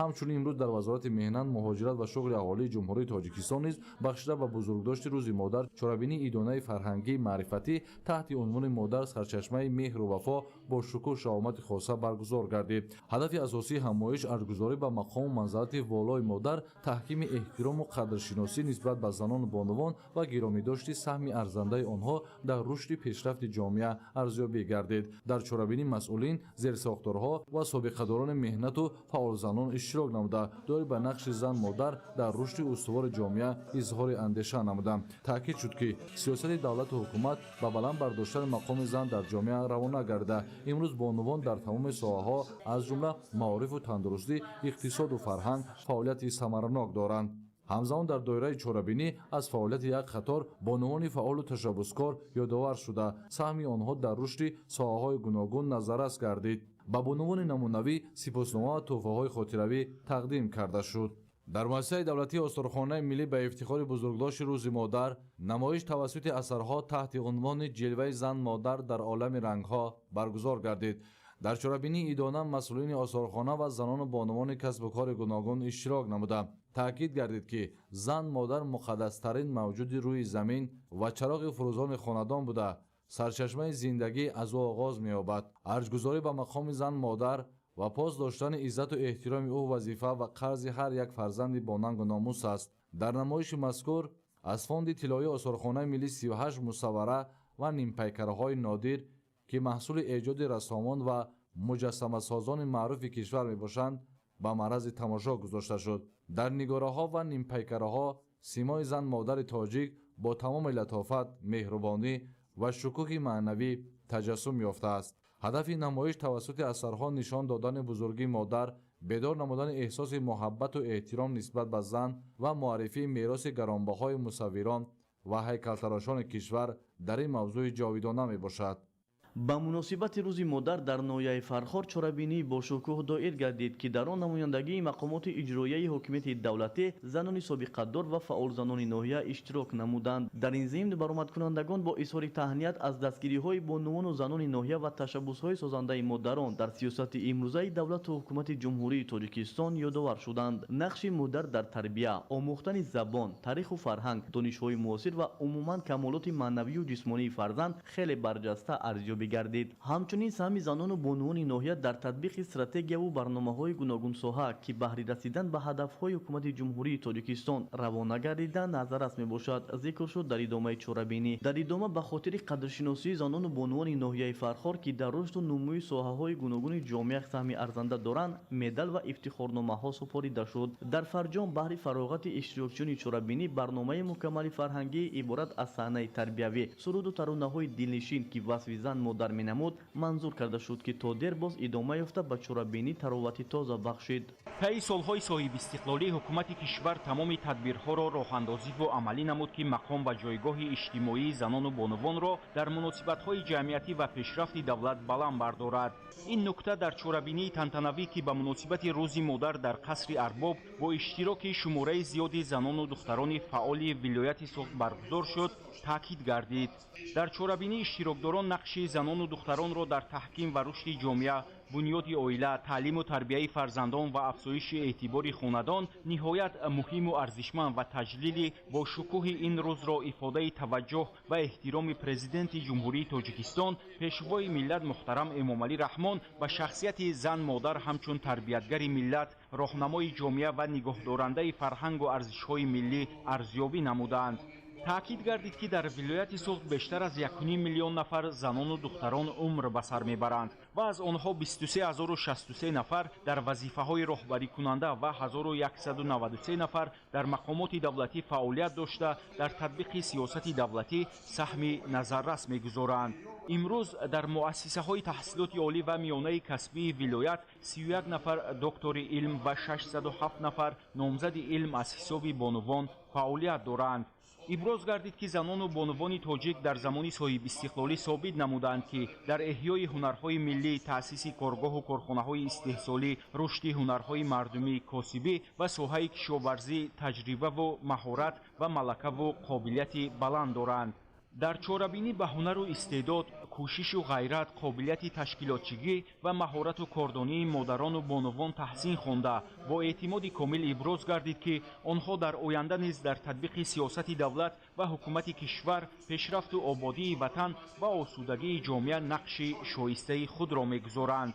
Ҳамчунин имрӯз дар Вазорати меҳнат, муҳоҷират ва шуғли аҳолии Ҷумҳурии Тоҷикистон низ бахшида ба бузургдошти Рӯзи модар чорабинии идонаи фарҳангии маърифатӣ таҳти унвони «Модар сарчашмаи меҳру вафо» бо шукӯҳ шаҳомати хоса баргузор гардид. Ҳадафи асосии ҳамоиш арҷгузорӣ ба мақому манзалати волои модар, таҳкими эҳтирому қадршиносӣ нисбат ба занону бонувон ва гиромидошти саҳми арзандаи онҳо дар рушди пешрафти ҷомеа арзёбӣ гардид. Дар чорабинӣ масъулин, зерсохторҳо ва собиқадорони меҳнату фаъолзанон иштирок намуда, доир ба нақши зан модар дар рушди устувори ҷомеа изҳори андеша намуданд. Таъкид шуд, ки сиёсати давлату ҳукумат ба баланд бардоштани мақоми зан дар ҷомеа равона гарда. Имрӯз бонувон дар тамоми соҳаҳо, аз ҷумла маорифу тандурустӣ, иқтисоду фарҳанг фаъолияти самаранок доранд. Ҳамзамон дар доираи чорабинӣ аз фаъолияти як қатор бонувони фаъолу ташаббускор ёдовар шуда, саҳми онҳо дар рушди соҳаҳои гуногун назаррас гардид. Ба бонувони намунавӣ сипоснома ва тӯҳфаҳои хотиравӣ тақдим карда шуд. Дар муассисаи давлатии Осорхонаи миллӣ ба ифтихори бузургдошти Рӯзи модар намоиш тавассути асарҳо таҳти унвони «Ҷилваи зан модар дар олами рангҳо» баргузор гардид. Дар чорабинии идона масъулини осорхона ва занону бонувони касбу кори гуногун иштирок намуда. Таъкид гардид, ки зан модар муқаддастарин мавҷуди рӯи замин ва чароғи фурӯзони хонадон буда, сарчашмаи зиндагӣ аз ӯ оғоз меёбад. Арҷгузорӣ ба мақоми зан модар ва пос доштани иззату эҳтироми ӯ вазифа ва қарзи ҳар як фарзанди бонангу номус аст. Дар намоиши мазкур аз фонди тиллоии Осорхонаи миллӣ 38 мусаввара ва нимпайкарҳои нодир, ки маҳсули эҷоди рассомон ва муҷассамасозони маъруфи кишвар мебошанд, ба маърази тамошо гузошта шуд. Дар нигораҳо ва нимпайкараҳо симои зан модари тоҷик бо тамоми латофат, меҳрубонӣ ва шукӯҳи маънавӣ таҷассум ёфтааст. Ҳадафи намоиш тавассути асарҳо нишон додани бузургии модар, бедор намудани эҳсоси муҳаббату эҳтиром нисбат ба зан ва муаррифии мероси гаронбаҳои мусаввирон ва ҳайкалтарошони кишвар дар ин мавзӯи ҷовидона мебошад. Ба муносибати Рӯзи модар дар ноҳияи Фархор чорабинии бошукӯҳ доир гардид, ки дар он намояндагии мақомоти иҷроияи ҳокимияти давлатӣ, занони собиқадор ва фаъолзанони ноҳия иштирок намуданд. Дар ин зимн баромадкунандагон бо изҳори таҳният аз дастгириҳои бонувону занони ноҳия ва ташаббусҳои созандаи модарон дар сиёсати имрӯзаи давлату ҳукумати Ҷумҳурии Тоҷикистон ёдовар шуданд. Нақши модар дар тарбия, омӯхтани забон, таъриху фарҳанг, донишҳои муосир ва умуман камолоти маънавию ҷисмонии фарзанд хеле барҷаста арзёбӣ гардид. Ҳамчунин саҳми занону бонувони ноҳия дар татбиқи стратегияву барномаҳои гуногунсоҳа, ки баҳри расидан ба ҳадафҳои ҳукумати Ҷумҳурии Тоҷикистон равона гардида, назаррас мебошад, зикр шуд дар идомаи чорабинӣ. Дар идома ба хотири қадршиносии занону бонувони ноҳияи Фархор, ки дар рушду нумӯи соҳаҳои гуногуни ҷомеа саҳми арзанда доранд, медал ва ифтихорномаҳо супорида шуд. Дар фарҷом баҳри фароғати иштирокчиёни чорабинӣ барномаи мукаммали фарҳангӣ иборат аз саҳнаи тарбиявӣ, суруду таронаҳои дилнишин, ки васфи зан модар менамуд, манзур карда шуд, ки то дер боз идома ёфта ба чорабинӣ таровати тоза бахшид. Таи солҳои соҳибистиқлолӣ ҳукумати кишвар тамоми тадбирҳоро роҳандозиву амалӣ намуд, ки мақом ва ҷойгоҳи иҷтимоии занону бонувонро дар муносибатҳои ҷамъиятӣ ва пешрафти давлат баланд бардорад. Ин нукта дар чорабинии тантанавӣ, ки ба муносибати Рӯзи модар дар қасри Арбоб бо иштироки шумораи зиёди занону духтарони фаъоли вилояти Суғд баргузор шуд, таъкид гардид. Дар чорабинӣ иштирокдорон нақши занону духтаронро дар таҳким ва рушди ҷомеа, бунёди оила, таълиму тарбияи фарзандон ва афзоиши эътибори хонадон ниҳоят муҳиму арзишманд ва таҷлили бо шукӯҳи ин рӯзро ифодаи таваҷҷӯҳ ва эҳтироми Президенти Ҷумҳурии Тоҷикистон, Пешвои миллат муҳтарам Эмомалӣ Раҳмон ба шахсияти зан-модар ҳамчун тарбиятгари миллат, роҳнамои ҷомеа ва нигоҳдорандаи фарҳангу арзишҳои миллӣ арзёбӣ намуданд. Таъкид гардид, ки дар вилояти Суғд бештар аз 1,5 миллион нафар занону духтарон умр ба сар мебаранд ва аз онҳо 23063 нафар дар вазифаҳои роҳбарикунанда ва 1193 нафар дар мақомоти давлатӣ фаъолият дошта, дар татбиқи сиёсати давлатӣ саҳми назаррас мегузоранд. Имрӯз дар муассисаҳои таҳсилоти олӣ ва миёнаи касбии вилоят 31 нафар доктори илм ва 607 нафар номзади илм аз ҳисоби бонувон фаъолият доранд. Иброз гардид, ки занону бонувони тоҷик дар замони соҳибистиқлолӣ собит намуданд, ки дар эҳёи ҳунарҳои миллӣ, таъсиси коргоҳу корхонаҳои истеҳсолӣ, рушди ҳунарҳои мардумӣ, косибӣ ва соҳаи кишоварзӣ таҷрибаву маҳорат ва малакаву қобилияти баланд доранд. Дар чорабинӣ ба ҳунару истеъдод, кӯшишу ғайрат, қобилияти ташкилотчигӣ ва маҳорату кордонии модарону бонувон таҳсин хонда, бо эътимоди комил иброз гардид, ки онҳо дар оянда низ дар татбиқи сиёсати давлат ва ҳукумати кишвар, пешрафту ободии ватан ва осудагии ҷомеа нақши шоистаи худро мегузоранд.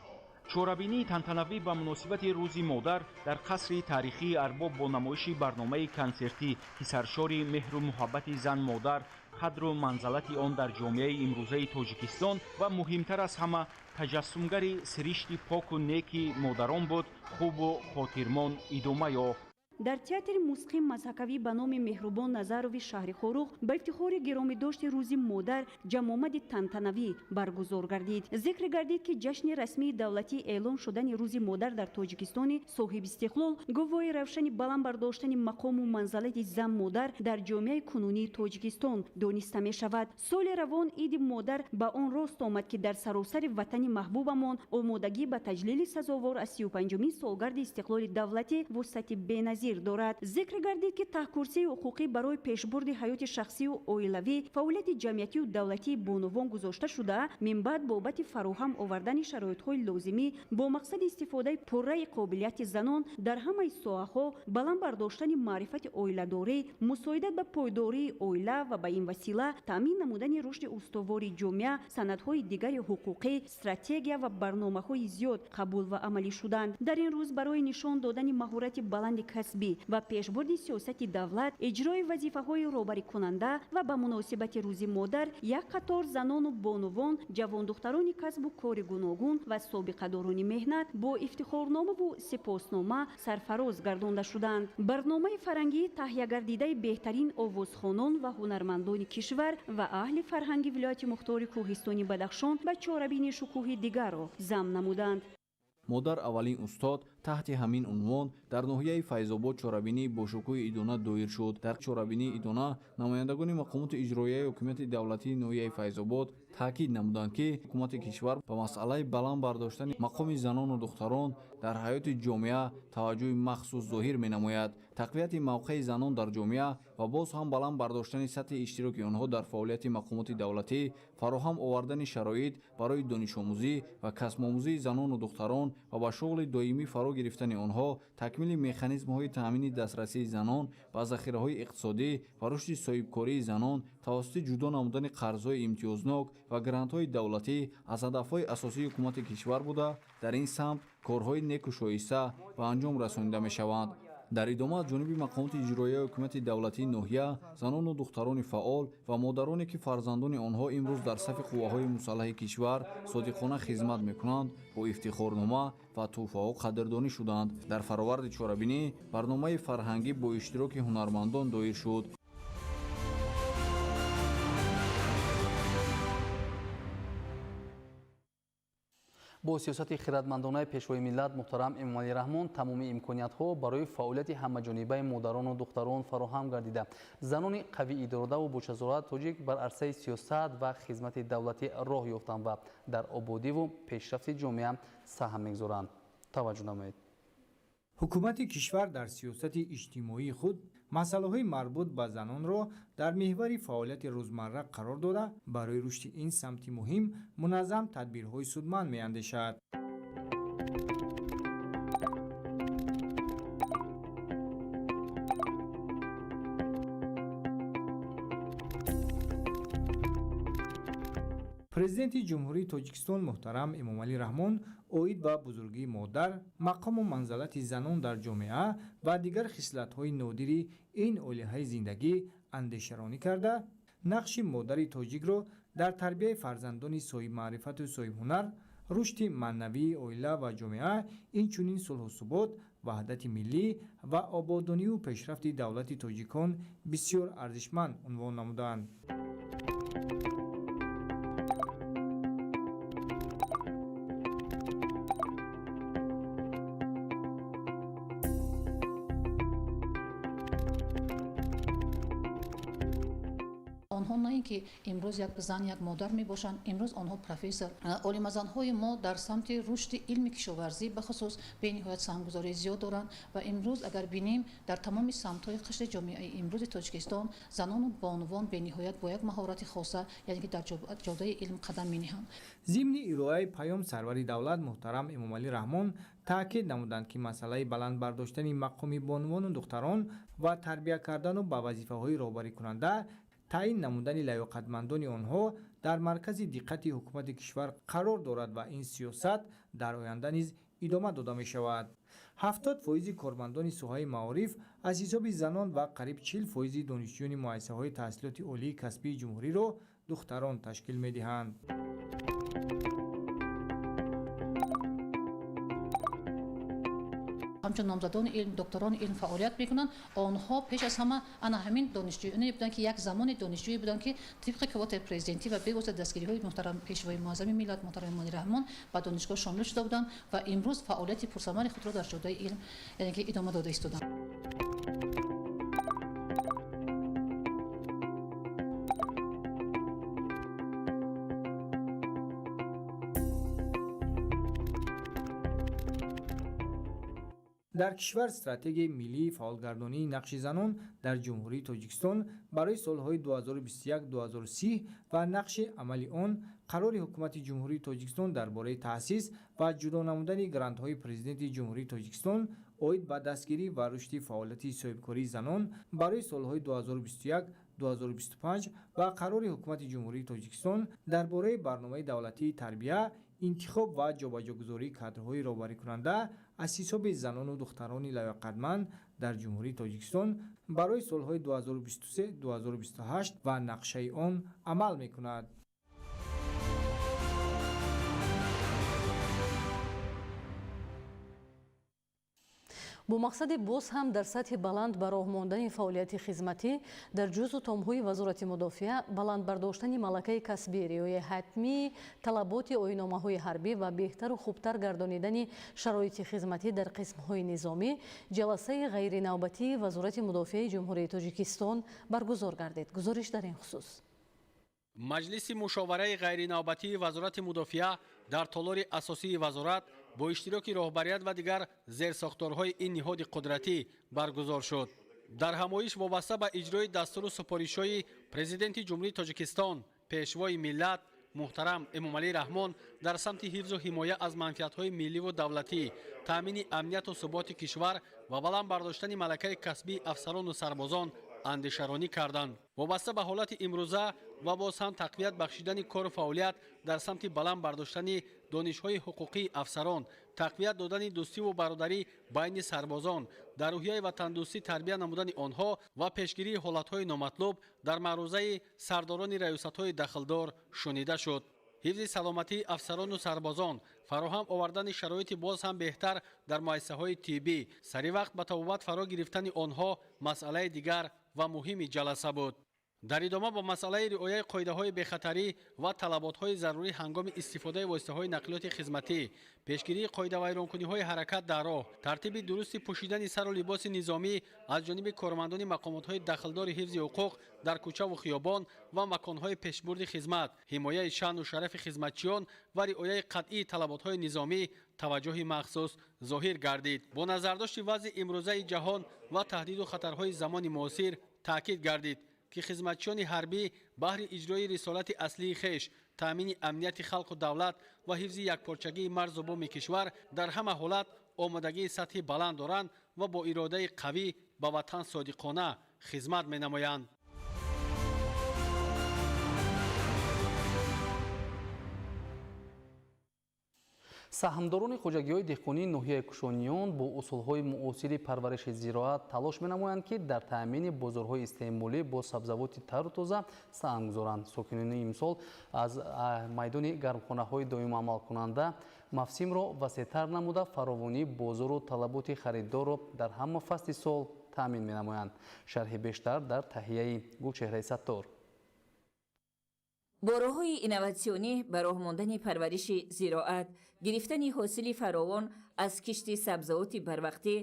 Чорабинии тантанавӣ ба муносибати Рӯзи модар дар қасри таърихии Арбоб бо намоиши барномаи консертӣ, ки саршори меҳру муҳаббати зан-модар, қадру манзалати он дар ҷомеаи имрӯзаи Тоҷикистон ва муҳимтар аз ҳама таҷассумгари сиришти поку неки модарон буд, хубу хотирмон идома ёфт. Дар театри мусиқии мазҳакавӣ ба номи Меҳрубон Назарови шаҳри Хоруғ ба ифтихори гиромидошти Рӯзи модар ҷамъомади тантанавӣ баргузор гардид. Зикр гардид, ки ҷашни расмии давлатӣ эълон шудани Рӯзи модар дар Тоҷикистони соҳибистиқлол гувоҳи равшани баланд бардоштани мақому манзалати зан-модар дар ҷомеаи кунунии Тоҷикистон дониста мешавад. Соли равон Иди модар ба он рост омад, ки дар саросари ватани маҳбубамон омодагӣ ба таҷлили сазовор аз 35-умин солгарди истиқлоли давлатӣ вусъати беназир дорад. Зикр гардид, ки таҳкурсии ҳуқуқӣ барои пешбурди ҳаёти шахсию оилавӣ, фаъолияти ҷамъиятию давлатии бонувон гузошта шуда, минбаъд бобати фароҳам овардани шароитҳои лозимӣ бо мақсади истифодаи пурраи қобилияти занон дар ҳамаи соҳаҳо, баланд бардоштани маърифати оиладорӣ, мусоидат ба пойдории оила ва ба ин васила таъмин намудани рушди устувори ҷомеа, санадҳои дигари ҳуқуқӣ, стратегия ва барномаҳои зиёд қабул ва амалӣ шуданд. Дар ин рӯз барои нишон додани маҳорати баланди касбӣ ва пешбурди сиёсати давлат, иҷрои вазифаҳои роҳбарикунанда ва ба муносибати Рӯзи модар як қатор занону бонувон, ҷавондухтарони касбу кори гуногун ва собиқадорони меҳнат бо ифтихорномаву сипоснома сарфароз гардонда шуданд. Барномаи фарҳангии таҳиягардидаи беҳтарин овозхонон ва ҳунармандони кишвар ва аҳли фарҳанги вилояти мухтори Кӯҳистони Бадахшон ба чорабини шукӯҳи дигарро зам намуданд. Модар аввалин устод таҳти ҳамин унвон дар ноҳияи Файзобод чорабинии бошукӯҳи идона доир шуд. Дар чорабинии идона намояндагони мақомоти иҷроияи ҳукумати давлатии ноҳияи Файзобод таъкид намуданд, ки ҳукумати кишвар ба масъалаи баланд бардоштани мақоми занону духтарон дар ҳаёти ҷомеа таваҷҷӯҳи махсус зоҳир менамояд. Тақвияти мавқеи занон дар ҷомеа ва боз ҳам баланд бардоштани сатҳи иштироки онҳо дар фаъолияти мақомоти давлатӣ, фароҳам овардани шароит барои донишомӯзӣ ва касбомӯзии занону духтарон ва ба шуғли доимӣ фаро гирифтани онҳо, такмили механизмҳои таъмини дастрасии занон ба захираҳои иқтисодӣ ва рушди соҳибкории занон тавассути ҷудо намудани қарзҳои имтиёзнок ва грантҳои давлатӣ аз ҳадафҳои асосии ҳукумати кишвар буда, дар ин самт корҳои неку шоиста ба анҷом расонида мешаванд. Дар идома аз ҷониби мақомоти иҷроияи ҳукумати давлатии ноҳия занону духтарони фаъол ва модароне, ки фарзандони онҳо имрӯз дар сафи қувваҳои мусаллаҳи кишвар содиқона хизмат мекунанд, бо ифтихорнома ва тӯҳфаҳо қадрдонӣ шуданд. Дар фароварди чорабинӣ барномаи фарҳангӣ бо иштироки ҳунармандон доир шуд. Бо сиёсати хиратмандонаи Пешвои миллат муҳтарам Эмомалӣ Раҳмон тамоми имкониятҳо барои фаъолияти ҳамаҷонибаи модарону духтарон фароҳам гардида, занони қавиидородаву бочазорат тоҷик бар арсаи сиёсат ва хизмати давлатӣ роҳ ёфтанд ва дар ободиву пешрафти ҷомеа саҳм мегузоранд. Таваҷҷӯҳ намоед. Ҳукумати кишвар дар сиёсати иҷтимоии худ масъалаҳои марбут ба занонро дар меҳвари фаъолияти рӯзмарра қарор дода, барои рушди ин самти муҳим муназзам тадбирҳои судманд меандешад. Президенти Ҷумҳурии Тоҷикистон муҳтарам Эмомалӣ Раҳмон оид ба бузургии модар, мақому манзалати занон дар ҷомеа ва дигар хислатҳои нодири ин олиҳаи зиндагӣ андешаронӣ карда, нақши модари тоҷикро дар тарбияи фарзандони соҳибмаърифату соҳибҳунар, рушди маънавии оила ва ҷомеа, инчунин сулҳу субот, ваҳдати миллӣ ва ободонию пешрафти давлати тоҷикон бисёр арзишманд унвон намуданд. Онҳо на ин ки имрӯз як зан, як модар мебошанд, имрӯз онҳо профессор. Олимазанҳои мо дар самти рушди илми кишоварзӣ бахусус бениҳоят саҳмгузории зиёд доранд ва имрӯз агар бинем, дар тамоми самтҳои қишри ҷомеаи имрӯзи Тоҷикистон занону бонувон бениҳоят бо як маҳорати хоса, яъне ки дар ҷодаи илм қадам мениҳанд. Зимни ироаи паём сарвари давлат муҳтарам Эмомалӣ Раҳмон таъкид намуданд, ки масъалаи баланд бардоштани мақоми бонувону духтарон ва тарбия кардану ба вазифаҳои роҳбарикунанда таъин намудани лаёқатмандони онҳо дар маркази диққати ҳукумати кишвар қарор дорад ва ин сиёсат дар оянда низ идома дода мешавад. 70% кормандони соҳаи маориф аз ҳисоби занон ва қариб 40% донишҷӯёни муассисаҳои таҳсилоти олии касбии ҷумҳуриро духтарон ташкил медиҳанд. Ҳамчун номзадони илм, докторони илм фаъолият мекунанд. Онҳо пеш аз ҳама ана ҳамин донишҷӯёне буданд, ки як замоне донишҷӯе буданд, ки тибқи квотаи президентӣ ва бевосита дастгириҳои муҳтарам Пешвои муаззами миллат муҳтарам Эмомалӣ Раҳмон ба донишгоҳ шомил шуда буданд ва имрӯз фаъолияти пурсамари худро дар ҷодаи илм, яъне ки идома дода истоданд. Дар кишвар стратегияи миллии фаъолгардонии нақши занон дар Ҷумҳурии Тоҷикистон барои солҳои 2021-2030 ва нақши амали он, қарори Ҳукумати Ҷумҳурии Тоҷикистон дар бораи таъсис ва ҷудо намудани грантҳои Президенти Ҷумҳурии Тоҷикистон оид ба дастгирӣ ва рушди фаъолияти соҳибкории занон барои солҳои 2021-2025 ва қарори Ҳукумати Ҷумҳурии Тоҷикистон дар бораи барномаи давлатии тарбия, интихоб ва ҷобаҷогузории кадрҳои роҳбарикунанда аз ҳисоби занону духтарони лаёқатманд дар Ҷумҳурии Тоҷикистон барои солҳои 2023-2028 ва нақшаи он амал мекунад. Бо мақсади боз ҳам дар сатҳи баланд ба роҳ мондани фаъолияти хизматӣ дар ҷузъу томҳои Вазорати мудофиа, баланд бардоштани малакаи касбӣ, риояи ҳатмии талаботи оинномаҳои ҳарбӣ ва беҳтару хубтар гардонидани шароити хизматӣ дар қисмҳои низомӣ, ҷаласаи ғайринавбатии Вазорати мудофиаи Ҷумҳурии Тоҷикистон баргузор гардид. Гузориш дар ин хусус. Маҷлиси мушовараи ғайринавбатии Вазорати мудофиа дар толори асосии вазорат бо иштироки роҳбарият ва дигар зерсохторҳои ин ниҳоди қудратӣ баргузор шуд. Дар ҳамоиш вобаста ба иҷрои дастуру супоришҳои Президенти Ҷумҳурии Тоҷикистон, Пешвои миллат муҳтарам Эмомалӣ Раҳмон дар самти ҳифзу ҳимоя аз манфиатҳои милливу давлатӣ, таъмини амнияту суботи кишвар ва баланд бардоштани малакаи касбии афсарону сарбозон андешаронӣ карданд. Вобаста ба ҳолати имрӯза ва боз ҳам тақвият бахшидани кору фаъолият дар самти баланд бардоштани донишҳои ҳуқуқии афсарон, тақвият додани дӯстиву бародарӣ байни сарбозон, дар рӯҳияи ватандӯстӣ тарбия намудани онҳо ва пешгирии ҳолатҳои номатлуб дар маърузаи сардорони раёсатҳои дахлдор шунида шуд. Ҳифзи саломатии афсарону сарбозон, фароҳам овардани шароити боз ҳам беҳтар дар муассисаҳои тиббӣ, сари вақт ба табобат фаро гирифтани онҳо масъалаи дигар ва муҳими ҷаласа буд. Дар идома бо масъалаи риояи қоидаҳои бехатарӣ ва талаботҳои зарурӣ ҳангоми истифодаи воситаҳои нақлиёти хизматӣ, пешгирии қоидавайронкуниҳои ҳаракат дар роҳ, тартиби дурусти пӯшидани сару либоси низомӣ аз ҷониби кормандони мақомотҳои дахлдори ҳифзи ҳуқуқ дар кӯчаву хиёбон ва маконҳои пешбурди хизмат, ҳимояи шаъну шарафи хизматчиён ва риояи қатъии талаботҳои низомӣ таваҷҷӯҳи махсус зоҳир гардид. Бо назардошти вазъи имрӯзаи ҷаҳон ва таҳдиду хатарҳои замони муосир таъкид гардид, ки хизматчиёни ҳарбӣ баҳри иҷрои рисолати аслии хеш, таъмини амнияти халқу давлат ва ҳифзи якпорчагии марзу буми кишвар дар ҳама ҳолат омодагии сатҳи баланд доранд ва бо иродаи қавӣ ба ватан содиқона хизмат менамоянд. Саҳмдорони хоҷагиҳои деҳқонии ноҳияи Кушониён бо усулҳои муосири парвариши зироат талош менамоянд, ки дар таъмини бозорҳои истеъмолӣ бо сабзавоти тару тоза саҳм гузоранд. Сокинони имсол аз майдони гармхонаҳои доимоамалкунанда мавсимро васеътар намуда, фаровонии бозору талаботи харидорро дар ҳама фасли сол таъмин менамоянд. Шарҳи бештар дар таҳияи Гулчеҳраи Саттор. Бо роҳҳои инноватсионӣ ба роҳ мондани парвариши зироат, гирифтани ҳосили фаровон аз кишти сабзавоти барвақтӣ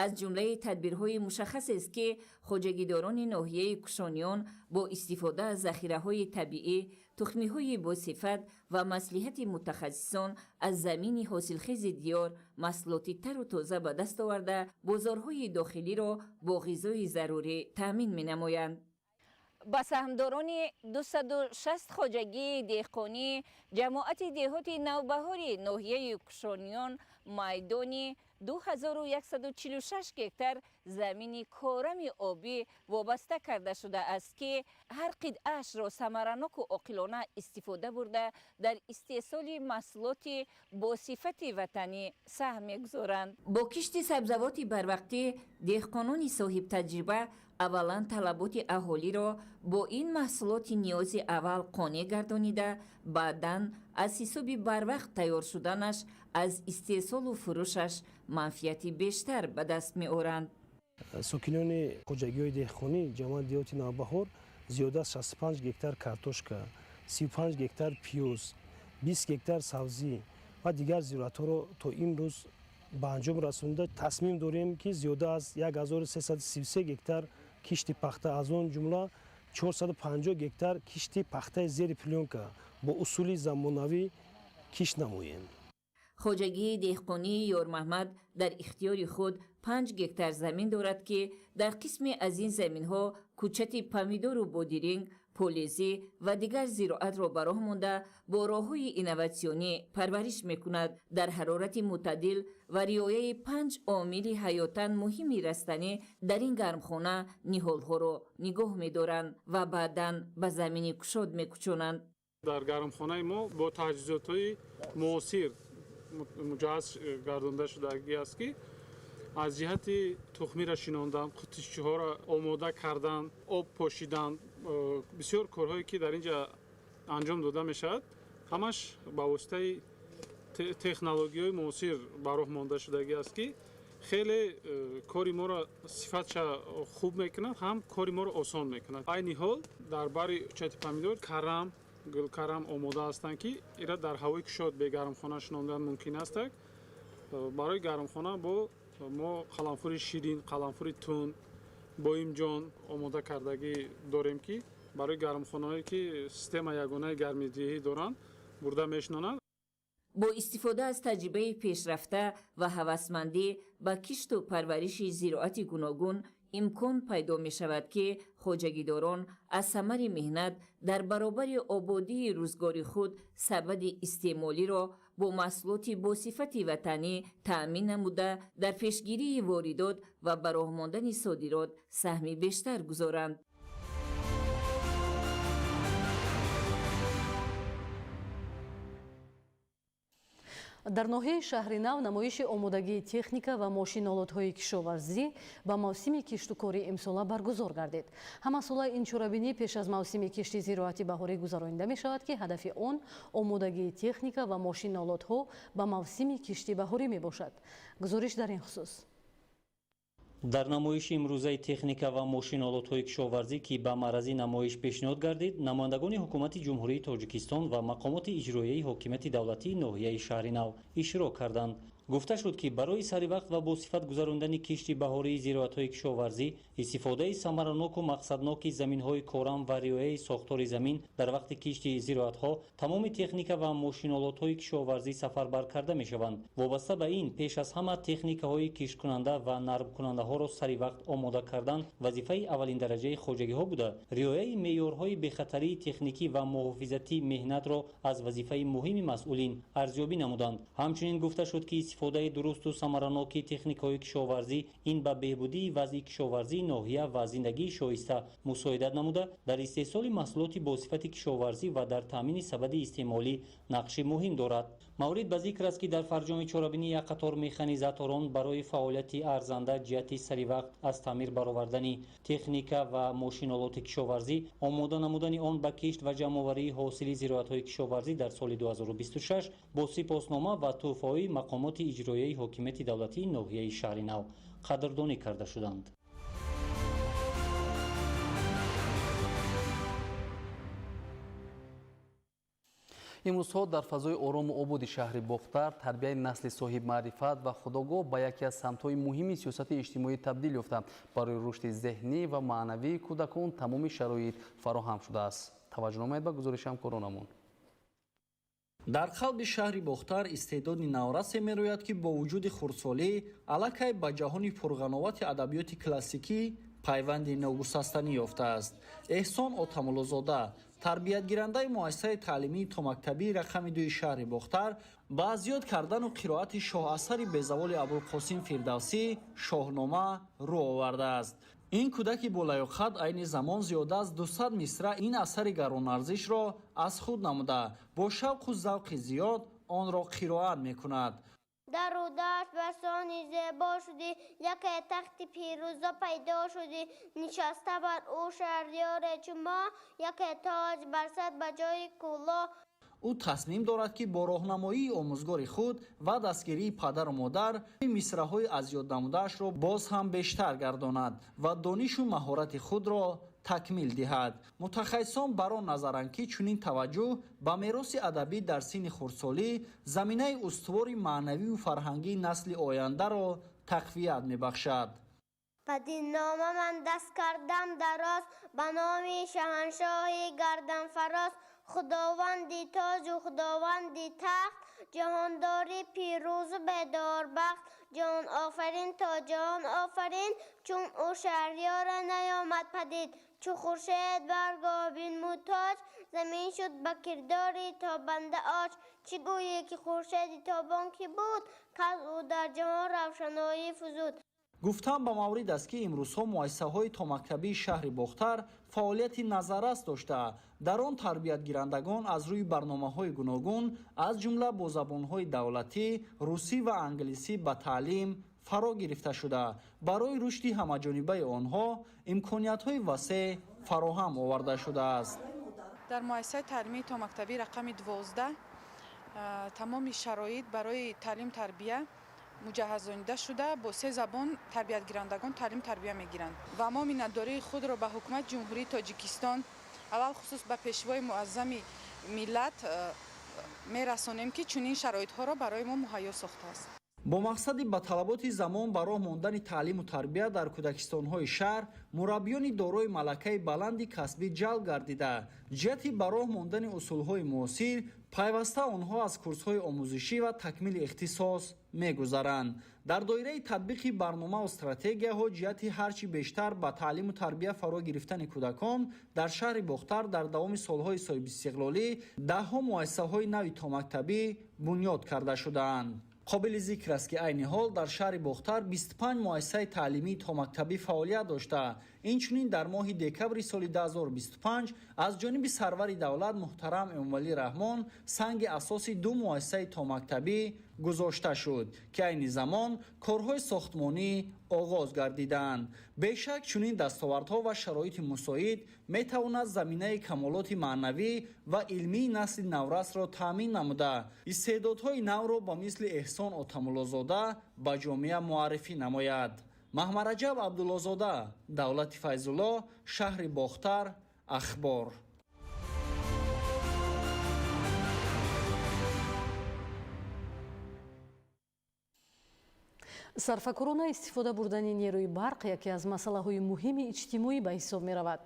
аз ҷумлаи тадбирҳои мушаххасест, ки хоҷагидорони ноҳияи Кушониён бо истифода аз захираҳои табиӣ, тухмиҳои босифат ва маслиҳати мутахассисон аз замини ҳосилхези диёр маҳсулоти тару тоза ба даст оварда, бозорҳои дохилиро бо ғизои зарурӣ таъмин менамоянд. Ба саҳмдорони 260 хоҷагии деҳқонӣ ҷамоати деҳоти Навбаҳори ноҳияи Кушониён майдони 2146 гектар замини корами обӣ вобаста карда шудааст, ки ҳар қитъаашро самараноку оқилона истифода бурда, дар истеҳсоли маҳсулоти бо сифати ватанӣ саҳм мегузоранд. Бо кишти сабзавоти барвақтӣ деҳқонони соҳибтаҷриба Аввалан талаботи аҳолиро бо ин маҳсулоти ниёзи аввал қонеъ гардонида, баъдан аз ҳисоби барвақт тайёр шуданаш аз истеҳсолу фурӯшаш манфиати бештар ба даст меоранд. Сокинони хоҷагиҳои деҳқонӣ ҷамоати деҳоти Навбаҳор зиёда аз 65 гектар картошка, 35 гектар пиёз, 20 гектар сабзӣ ва дигар зироатҳоро то имрӯз ба анҷом расонида, тасмим дорем, ки зиёда аз 1333 гектар кишти пахта, аз он ҷумла 450 гектар кишти пахтаи зери плёнка бо усули замонавӣ кишт намоем. Хоҷагии деҳқонии Ёрмаҳмад дар ихтиёри худ 5 гектар замин дорад, ки дар қисме аз ин заминҳо кӯчати помидору бодиринг, полезӣ ва дигар зироатро ба роҳ монда, бо роҳҳои инноватсионӣ парвариш мекунад. Дар ҳарорати мӯътадил ва риояи 5 омили ҳаётан муҳими растанӣ дар ин гармхона ниҳолҳоро нигоҳ медоранд ва баъдан ба замини кушод мекӯчонанд. Дар гармхонаи мо бо таҷҳизотҳои муосир муҷаҳҳаз гардонда шудагӣ аст, ки аз ҷиҳати тухмиро шинондан, қутичиҳоро омода кардан, об пошидан, бисёр корҳое ки дар ин ҷа анҷом дода мешавад, ҳамаш ба воситаи технологияҳои муосир ба роҳ монда шудагӣ аст, ки хеле кори моро сифатша хуб мекунад, ҳам кори моро осон мекунад. Айни ҳол дар бари кӯчати помидор карам, гулкарам омода ҳастанд, ки ира дар ҳавои кушод бе гармхона шинондан мумкин аст. Барои гармхона бо мо қаламфури ширин, қаламфури тунд, боимҷон омода кардагӣ дорем, ки барои гармхонаҳое ки система ягонаи гармидиҳӣ доранд, бурда мешинонанд. Бо истифода аз таҷрибаи пешрафта ва ҳавасмандӣ ба кишту парвариши зироати гуногун имкон пайдо мешавад, ки хоҷагидорон аз самари меҳнат дар баробари ободии рӯзгори худ сабади истеъмолиро бо маҳсулоти босифати ватанӣ таъмин намуда, дар пешгирии воридот ва ба роҳ мондани содирот саҳми бештар гузоранд. Дар ноҳияи Шаҳри Нав намоиши омодагии техника ва мошинолотҳои кишоварзӣ ба мавсими киштукорӣ имсола баргузор гардид. Ҳамасола ин чорабинӣ пеш аз мавсими кишти зироати баҳорӣ гузаронида мешавад, ки ҳадафи он омодагии техника ва мошинолотҳо ба мавсими кишти баҳорӣ мебошад. Гузориш дар ин хусус. Дар намоиши имрӯзаи техника ва мошинолотҳои кишоварзӣ, ки ба маърази намоиш пешниҳод гардид, намояндагони ҳукумати Ҷумҳурии Тоҷикистон ва мақомоти иҷроияи ҳокимияти давлатии ноҳияи Шаҳри Нав иштирок карданд. Гуфта шуд, ки барои саривақт ва босифат гузарондани кишти баҳории зироатҳои кишоварзӣ, истифодаи самараноку мақсадноки заминҳои корам ва риояи сохтори замин дар вақти кишти зироатҳо тамоми техника ва мошинолотҳои кишоварзӣ сафарбар карда мешаванд. Вобаста ба ин, пеш аз ҳама техникаҳои кишткунанда ва нармкунандаҳоро саривақт омода кардан вазифаи аввалиндараҷаи хоҷагиҳо буда, риояи меъёрҳои бехатарии техникӣ ва муҳофизати меҳнатро аз вазифаи муҳими масъулин арзёбӣ намуданд. Ҳамчунин гуфта шуд, ки истифодаи дурусту самараноки техникаҳои кишоварзӣ ин ба беҳбудии вазъи кишоварзии ноҳия ва зиндагии шоиста мусоидат намуда, дар истеҳсоли маҳсулоти босифати кишоварзӣ ва дар таъмини сабади истеъмолӣ нақши муҳим дорад. Маврид ба зикр аст, ки дар фарҷоми чорабинӣ як қатор механизаторон барои фаъолияти арзанда ҷиҳати саривақт аз таъмир баровардани техника ва мошинолоти кишоварзӣ, омода намудани он ба кишт ва ҷамъоварии ҳосили зироатҳои кишоварзӣ дар соли 2026 бо сипоснома ва тӯҳфаҳои мақомоти иҷроияи ҳокимияти давлатии ноҳияи Шаҳри Нав қадрдонӣ карда шуданд. Имрӯзҳо дар фазои орому ободи шаҳри Бохтар тарбияи насли соҳибмаърифат ва худогоҳ ба яке аз самтҳои муҳими сиёсати иҷтимоӣ табдил ёфта, барои рушди зеҳнӣ ва маънавии кӯдакон тамоми шароит фароҳам шудааст. Таваҷҷӯҳ намоед ба гузориши ҳамкоронамон. Дар қалби шаҳри Бохтар истеъдоди наврасе мерӯяд, ки бо вуҷуди хурдсолӣ аллакай ба ҷаҳони пурғановати адабиёти классикӣ пайванди ногусастанӣ ёфтааст. Эҳсон Отамуллозода, тарбиятгирандаи муассисаи таълимии томактабии рақами 2 шаҳри Бохтар, ба аз ёд кардану қироати шоҳасари безаволи Абулқосим Фирдавсӣ «Шоҳнома» рӯ овардааст. Ин кӯдаки болаёқат айни замон зиёда аз 200 мисра ин асари гаронарзишро аз худ намуда, бо шавқу завқи зиёд онро қироат мекунад. Дару дашт барсони зебо шудӣ, яке тахти пирӯза пайдо шудӣ. Нишаста бар ӯ шаҳриёре чу моҳ, яке тоҷ бар сар ба ҷои кӯлоҳ. Ӯ тасмим дорад, ки бо роҳнамоии омӯзгори худ ва дастгирии падару модар мисраҳои аз ёд намудаашро боз ҳам бештар гардонад ва донишу маҳорати худро такмил диҳад. Мутахассисон бар он назаранд, ки чунин таваҷҷӯҳ ба мероси адабӣ дар синни хурдсолӣ заминаи устувори маънавию фарҳангии насли ояндаро тақвият мебахшад. Бадин нома ман даст кардам дароз, ба номи шаҳаншоҳи гарданфароз. Худованди тоҷу худованди тахт, ҷаҳондори пирӯзу бедорбахт. Ҷаҳон офарин то ҷаҳон офарин, чун ӯ шаҳриёра наёмад падид. Чу хуршед баргоҳ бинмуд тоҷ, замин шуд ба кирдори тобанда оҷ. Чӣ гӯӣ ки хуршеди тобон кӣ буд, каз ӯ дар ҷаҳон равшаноӣ фузуд. Гуфтан ба маврид аст, ки имрӯзҳо муассисаҳои томактабии шаҳри Бохтар фаъолияти назаррас дошта, дар он тарбиятгирандагон аз рӯи барномаҳои гуногун, аз ҷумла бо забонҳои давлатӣ, русӣ ва англисӣ ба таълим фаро гирифта шуда, барои рушди ҳамаҷонибаи онҳо имкониятҳои васеъ фароҳам оварда шудааст. Дар муассисаи таълимии томактабӣ рақами 12 тамоми шароит барои таълим тарбия муҷаҳҳазонида шуда, бо 3 забон тарбиятгирандагон таълим тарбия мегиранд. Ва мо миннатдории худро ба ҳукумати Ҷумҳурии Тоҷикистон, алалхусус ба пешвои муаззами миллат мерасонем, ки чунин шароитҳоро барои мо муҳайё сохтааст. Бо мақсади ба талаботи замон ба роҳ мондани таълиму тарбия дар кӯдакистонҳои шаҳр, мураббиёни дорои малакаи баланди касбӣ ҷалб гардида, ҷиҳати ба роҳ мондани усулҳои муосир пайваста онҳо аз курсҳои омӯзишӣ ва такмили ихтисос мегузаранд. Дар доираи татбиқи барномаву стратегияҳо ҷиҳати ҳарчи бештар ба таълиму тарбия фаро гирифтани кӯдакон дар шаҳри Бохтар дар давоми солҳои соҳибистиқлолӣ даҳҳо муассисаҳои нави томактабӣ бунёд карда шудаанд. Қобили зикр аст, ки айни ҳол дар шаҳри Бохтар 25 муассисаи таълимии томактабӣ фаъолият дошта, инчунин дар моҳи декабри соли 2025 аз ҷониби сарвари давлат муҳтарам Эмомалӣ Раҳмон санги асоси 2 муассисаи томактабӣ гузошта шуд, ки айни замон корҳои сохтмонӣ оғоз гардиданд. Бешак чунин дастовардҳо ва шароити мусоид метавонад заминаи камолоти маънавӣ ва илмии насли наврасро таъмин намуда, истеъдодҳои навро ба мисли Эҳсон Отамуллозода ба ҷомеа муаррифӣ намояд. Маҳмараҷаб Абдуллозода, Давлати Файзулло, шаҳри Бохтар, Ахбор. Сарфакорона истифода бурдани нерӯи барқ яке аз масъалаҳои муҳими иҷтимоӣ ба ҳисоб меравад.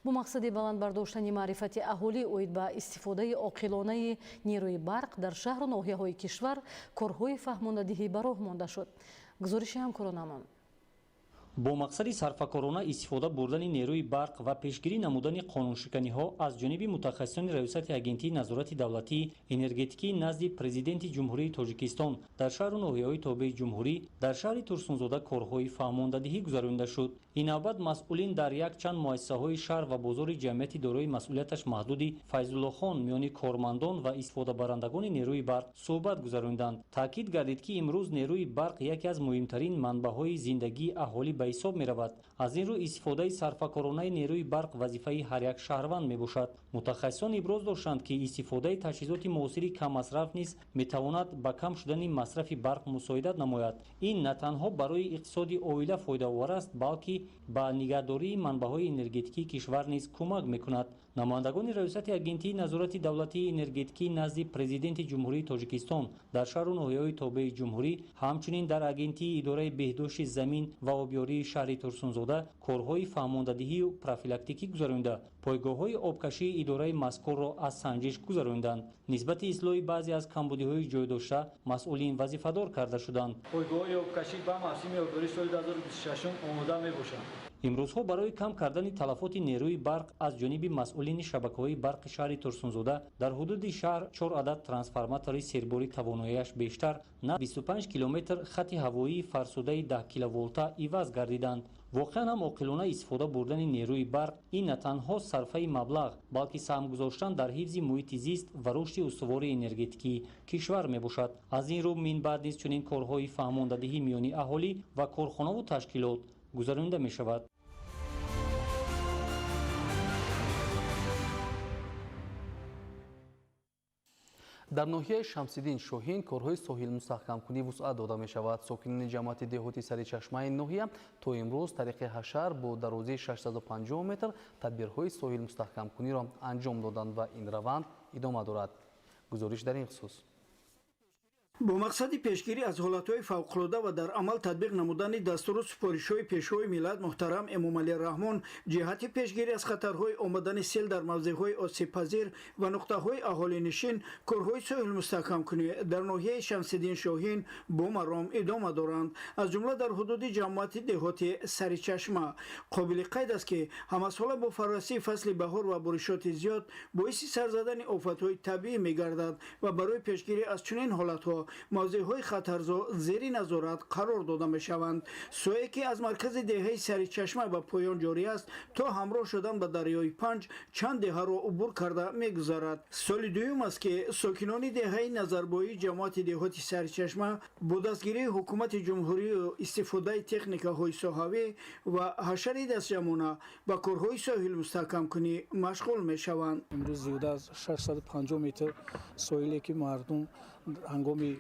Бо мақсади баланд бардоштани маърифати аҳолӣ оид ба истифодаи оқилонаи нерӯи барқ дар шаҳру ноҳияҳои кишвар корҳои фаҳмондадиҳӣ ба роҳ монда шуд. Гузориши ҳамкоронамон. Бо мақсади сарфакорона истифода бурдани нерӯи барқ ва пешгирӣ намудани қонуншиканиҳо аз ҷониби мутахассисони Раёсати Агентии назорати давлатии энергетикии назди Президенти Ҷумҳурии Тоҷикистон дар шаҳру ноҳияҳои тобеи ҷумҳурӣ дар шаҳри Турсунзода корҳои фаҳмондадиҳӣ гузаронида шуд. Ин навбат масъулин дар якчанд муассисаҳои шаҳр ва бозори ҷамъияти дорои масъулияташ маҳдуди Файзуллохон миёни кормандон ва истифодабарандагони нерӯи барқ суҳбат гузарониданд. Таъкид гардид, ки имрӯз нерӯи барқ яке аз муҳимтарин манбаъҳои зиндагии аҳолӣ ба ҳисоб меравад. Аз ин рӯ истифодаи сарфакоронаи нерӯи барқ вазифаи ҳар як шаҳрванд мебошад. Мутахассисон иброз доштанд, ки истифодаи таҷҳизоти муосири каммасраф низ метавонад ба кам шудани масрафи барқ мусоидат намояд. Ин на танҳо барои иқтисоди оила фоидаовар аст, балки ба нигаҳдории манбаъҳои энергетикии кишвар низ кӯмак мекунад. Намояндагони Раёсати Агентии назорати давлатии энергетикӣ назди Президенти Ҷумҳурии Тоҷикистон дар шаҳру ноҳияҳои тобеи ҷумҳурӣ, ҳамчунин дар Агентии идораи беҳдошти замин ва обёрии шаҳри Турсунзода корҳои фаҳмондадиҳию профилактикӣ гузаронида, пойгоҳҳои обкашии идораи мазкурро аз санҷиш гузарониданд. Нисбати ислоҳи баъзе аз камбудиҳои ҷойдошта масъулин вазифадор карда шуданд. Пойгоҳҳои обкашӣ ба мавсими обёрии соли 2026 омода мебошанд. Имрӯзҳо барои кам кардани талафоти нерӯи барқ аз ҷониби масъулини шабакаҳои барқи шаҳри Турсунзода дар ҳудуди шаҳр 4 адад трансформатори сербори тавоноияш бештар на 25 километр хати ҳавоии фарсудаи 10 киловолта иваз гардиданд. Воқеан ҳам оқилона истифода бурдани нерӯи барқ ин на танҳо сарфаи маблағ, балки саҳм гузоштан дар ҳифзи муҳити зист ва рушди устувори энергетикии кишвар мебошад. Аз ин рӯ минбаъд низ чунин корҳои фаҳмондадиҳӣ миёни аҳолӣ ва корхонаву ташкилот гузаронида мешавад. Дар ноҳияи Шамсиддин Шоҳин корҳои соҳилмустаҳкамкунӣ вусъат дода мешавад. Сокинони ҷамоати деҳоти Саричашмаи ноҳия то имрӯз тариқи ҳашар бо дарозии 650 метр тадбирҳои соҳилмустаҳкамкуниро анҷом доданд ва ин раванд идома дорад. Гузориш дар ин хусус. Бо мақсади пешгирӣ аз ҳолатҳои фавқулода ва дар амал татбиқ намудани дастуру супоришҳои Пешвои миллат муҳтарам Эмомалӣ Раҳмон ҷиҳати пешгирӣ аз хатарҳои омадани сел дар мавзеъҳои осебпазир ва нуқтаҳои аҳолинишин корҳои соҳилмустаҳкамкунӣ дар ноҳияи Шамсиддин Шоҳин бо маром идома доранд, аз ҷумла дар ҳудуди ҷамоати деҳоти Саричашма. Қобили қайд аст, ки ҳамасола бо фаррасии фасли баҳор ва боришоти зиёд боиси сар задани офатҳои табиӣ мегардад ва барои пешгирӣ аз чунин ҳолатҳо мавзеъҳои хатарзо зери назорат қарор дода мешаванд. Сӯе ки аз маркази деҳаи Саричашма ба поён ҷорӣ аст, то ҳамроҳ шудан ба дарёи Панҷ чанд деҳаро убур карда мегузарад. Соли дуюм аст, ки сокинони деҳаи Назарбоии ҷамоати деҳоти Саричашма бо дастгирии ҳукумати ҷумҳурию истифодаи техникаҳои соҳавӣ ва ҳашари дастҷамъона ба корҳои соҳилмустаҳкамкунӣ машғул мешаванд. Имрӯз зиёда аз 650 метр соҳиле, ки мардум ҳангоми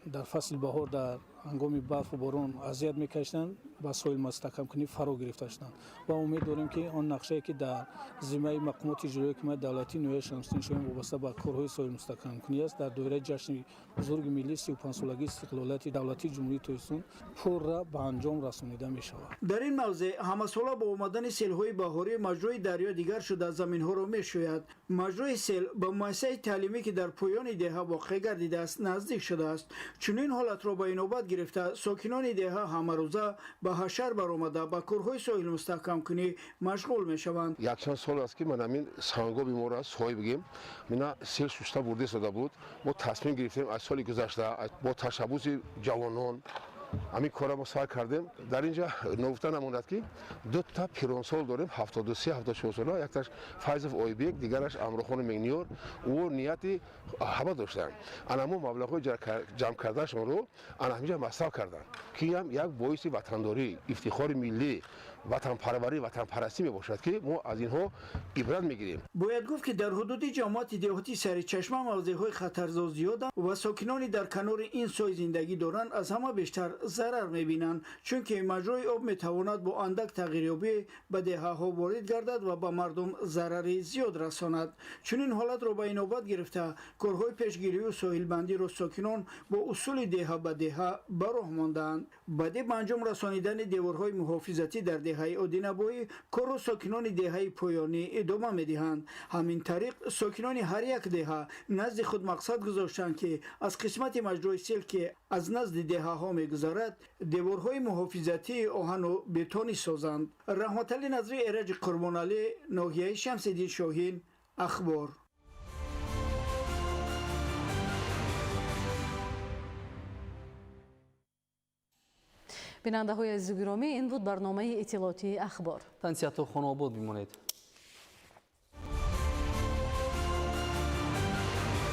дар фасли баҳор дар ҳангоми барфу борон азият мекашиданд, ба соҳилмустаҳкамкунӣ фаро гирифта шуданд ва умед дорем, ки он нақшае, ки дар зиммаи мақомоти иҷроияи ҳукумати давлатии ноҳияи Шамсиддин Шоҳин вобаста ба корҳои соҳилмустаҳкамкунӣ аст, дар доираи ҷашни бузурги миллӣ 35-солагии истиқлолияти давлатии Ҷумҳурии Тоҷикистон пурра ба анҷом расонида мешавад. Дар ин мавзеъ ҳамасола бо омадани селҳои баҳорӣ маҷрои дарё дигар шуда заминҳоро мешӯяд. Маҷрои сел ба муассисаи таълимӣ, ки дар поёни деҳа воқеъ гардидааст, наздик шудааст. Чунин ҳолатро ба инобат гирифта сокинони деҳа ҳамарӯза ба ҳашар баромада ба корҳои соҳилмустаҳкамкунӣ машғул мешаванд. Якчанд сол аст, ки ман ҳамин сангоби моро соҳиб бигем, мина сел шуста бурда истода буд. Мо тасмим гирифтем аз соли гузашта бо ташаббуси ҷавонон ҳамин корро мо сар кардем. Дар ин ҷо ногуфта намонад, ки дута пиронсол дорем, 73, 74 сола, якташ Файзов Ойбек, дигараш Амрохони Мегниёр. Ӯ нияти ҳама доштанд, ана мо маблағҳои ҷамъ кардаашонро ана ҳаминҷа масраф карданд, ки ҳам як боиси ватандорӣ, ифтихори миллӣ, ватанпарварӣ, ватанпарастӣ мебошад, ки мо аз инҳо ибрат мегирем. Бояд гуфт, ки дар ҳудуди ҷамоати деҳоти Саричашма мавзеъҳои хатарзо зиёданд ва сокинони дар канори ин сой зиндагӣ доранд аз ҳама бештар зарар мебинанд, чунки маҷрои об метавонад бо андак тағйирёбӣ ба деҳаҳо ворид гардад ва ба мардум зарари зиёд расонад. Чунин ҳолатро ба инобат гирифта корҳои пешгирию соҳилбандиро сокинон бо усули деҳа ба деҳа ба роҳ мондаанд. Баъди ба анҷом расонидани деворҳои муҳофизатӣ дар деҳаи Одинабоӣ корро сокинони деҳаи поёнӣ идома медиҳанд. Ҳамин тариқ сокинони ҳар як деҳа назди худ мақсад гузоштанд, ки аз қисмати маҷрои сел, ки аз назди деҳаҳо мегузарад, деворҳои муҳофизатии оҳану бетонӣ созанд. Раҳматалӣ Назри, Эраҷи Қурбоналӣ, ноҳияи Шамсиддин Шоҳин, Ахбор. Бинандаҳои азизу гиромӣ, ин буд барномаи иттилоотии Ахбор. Тансиҳату хонаобод бимонед.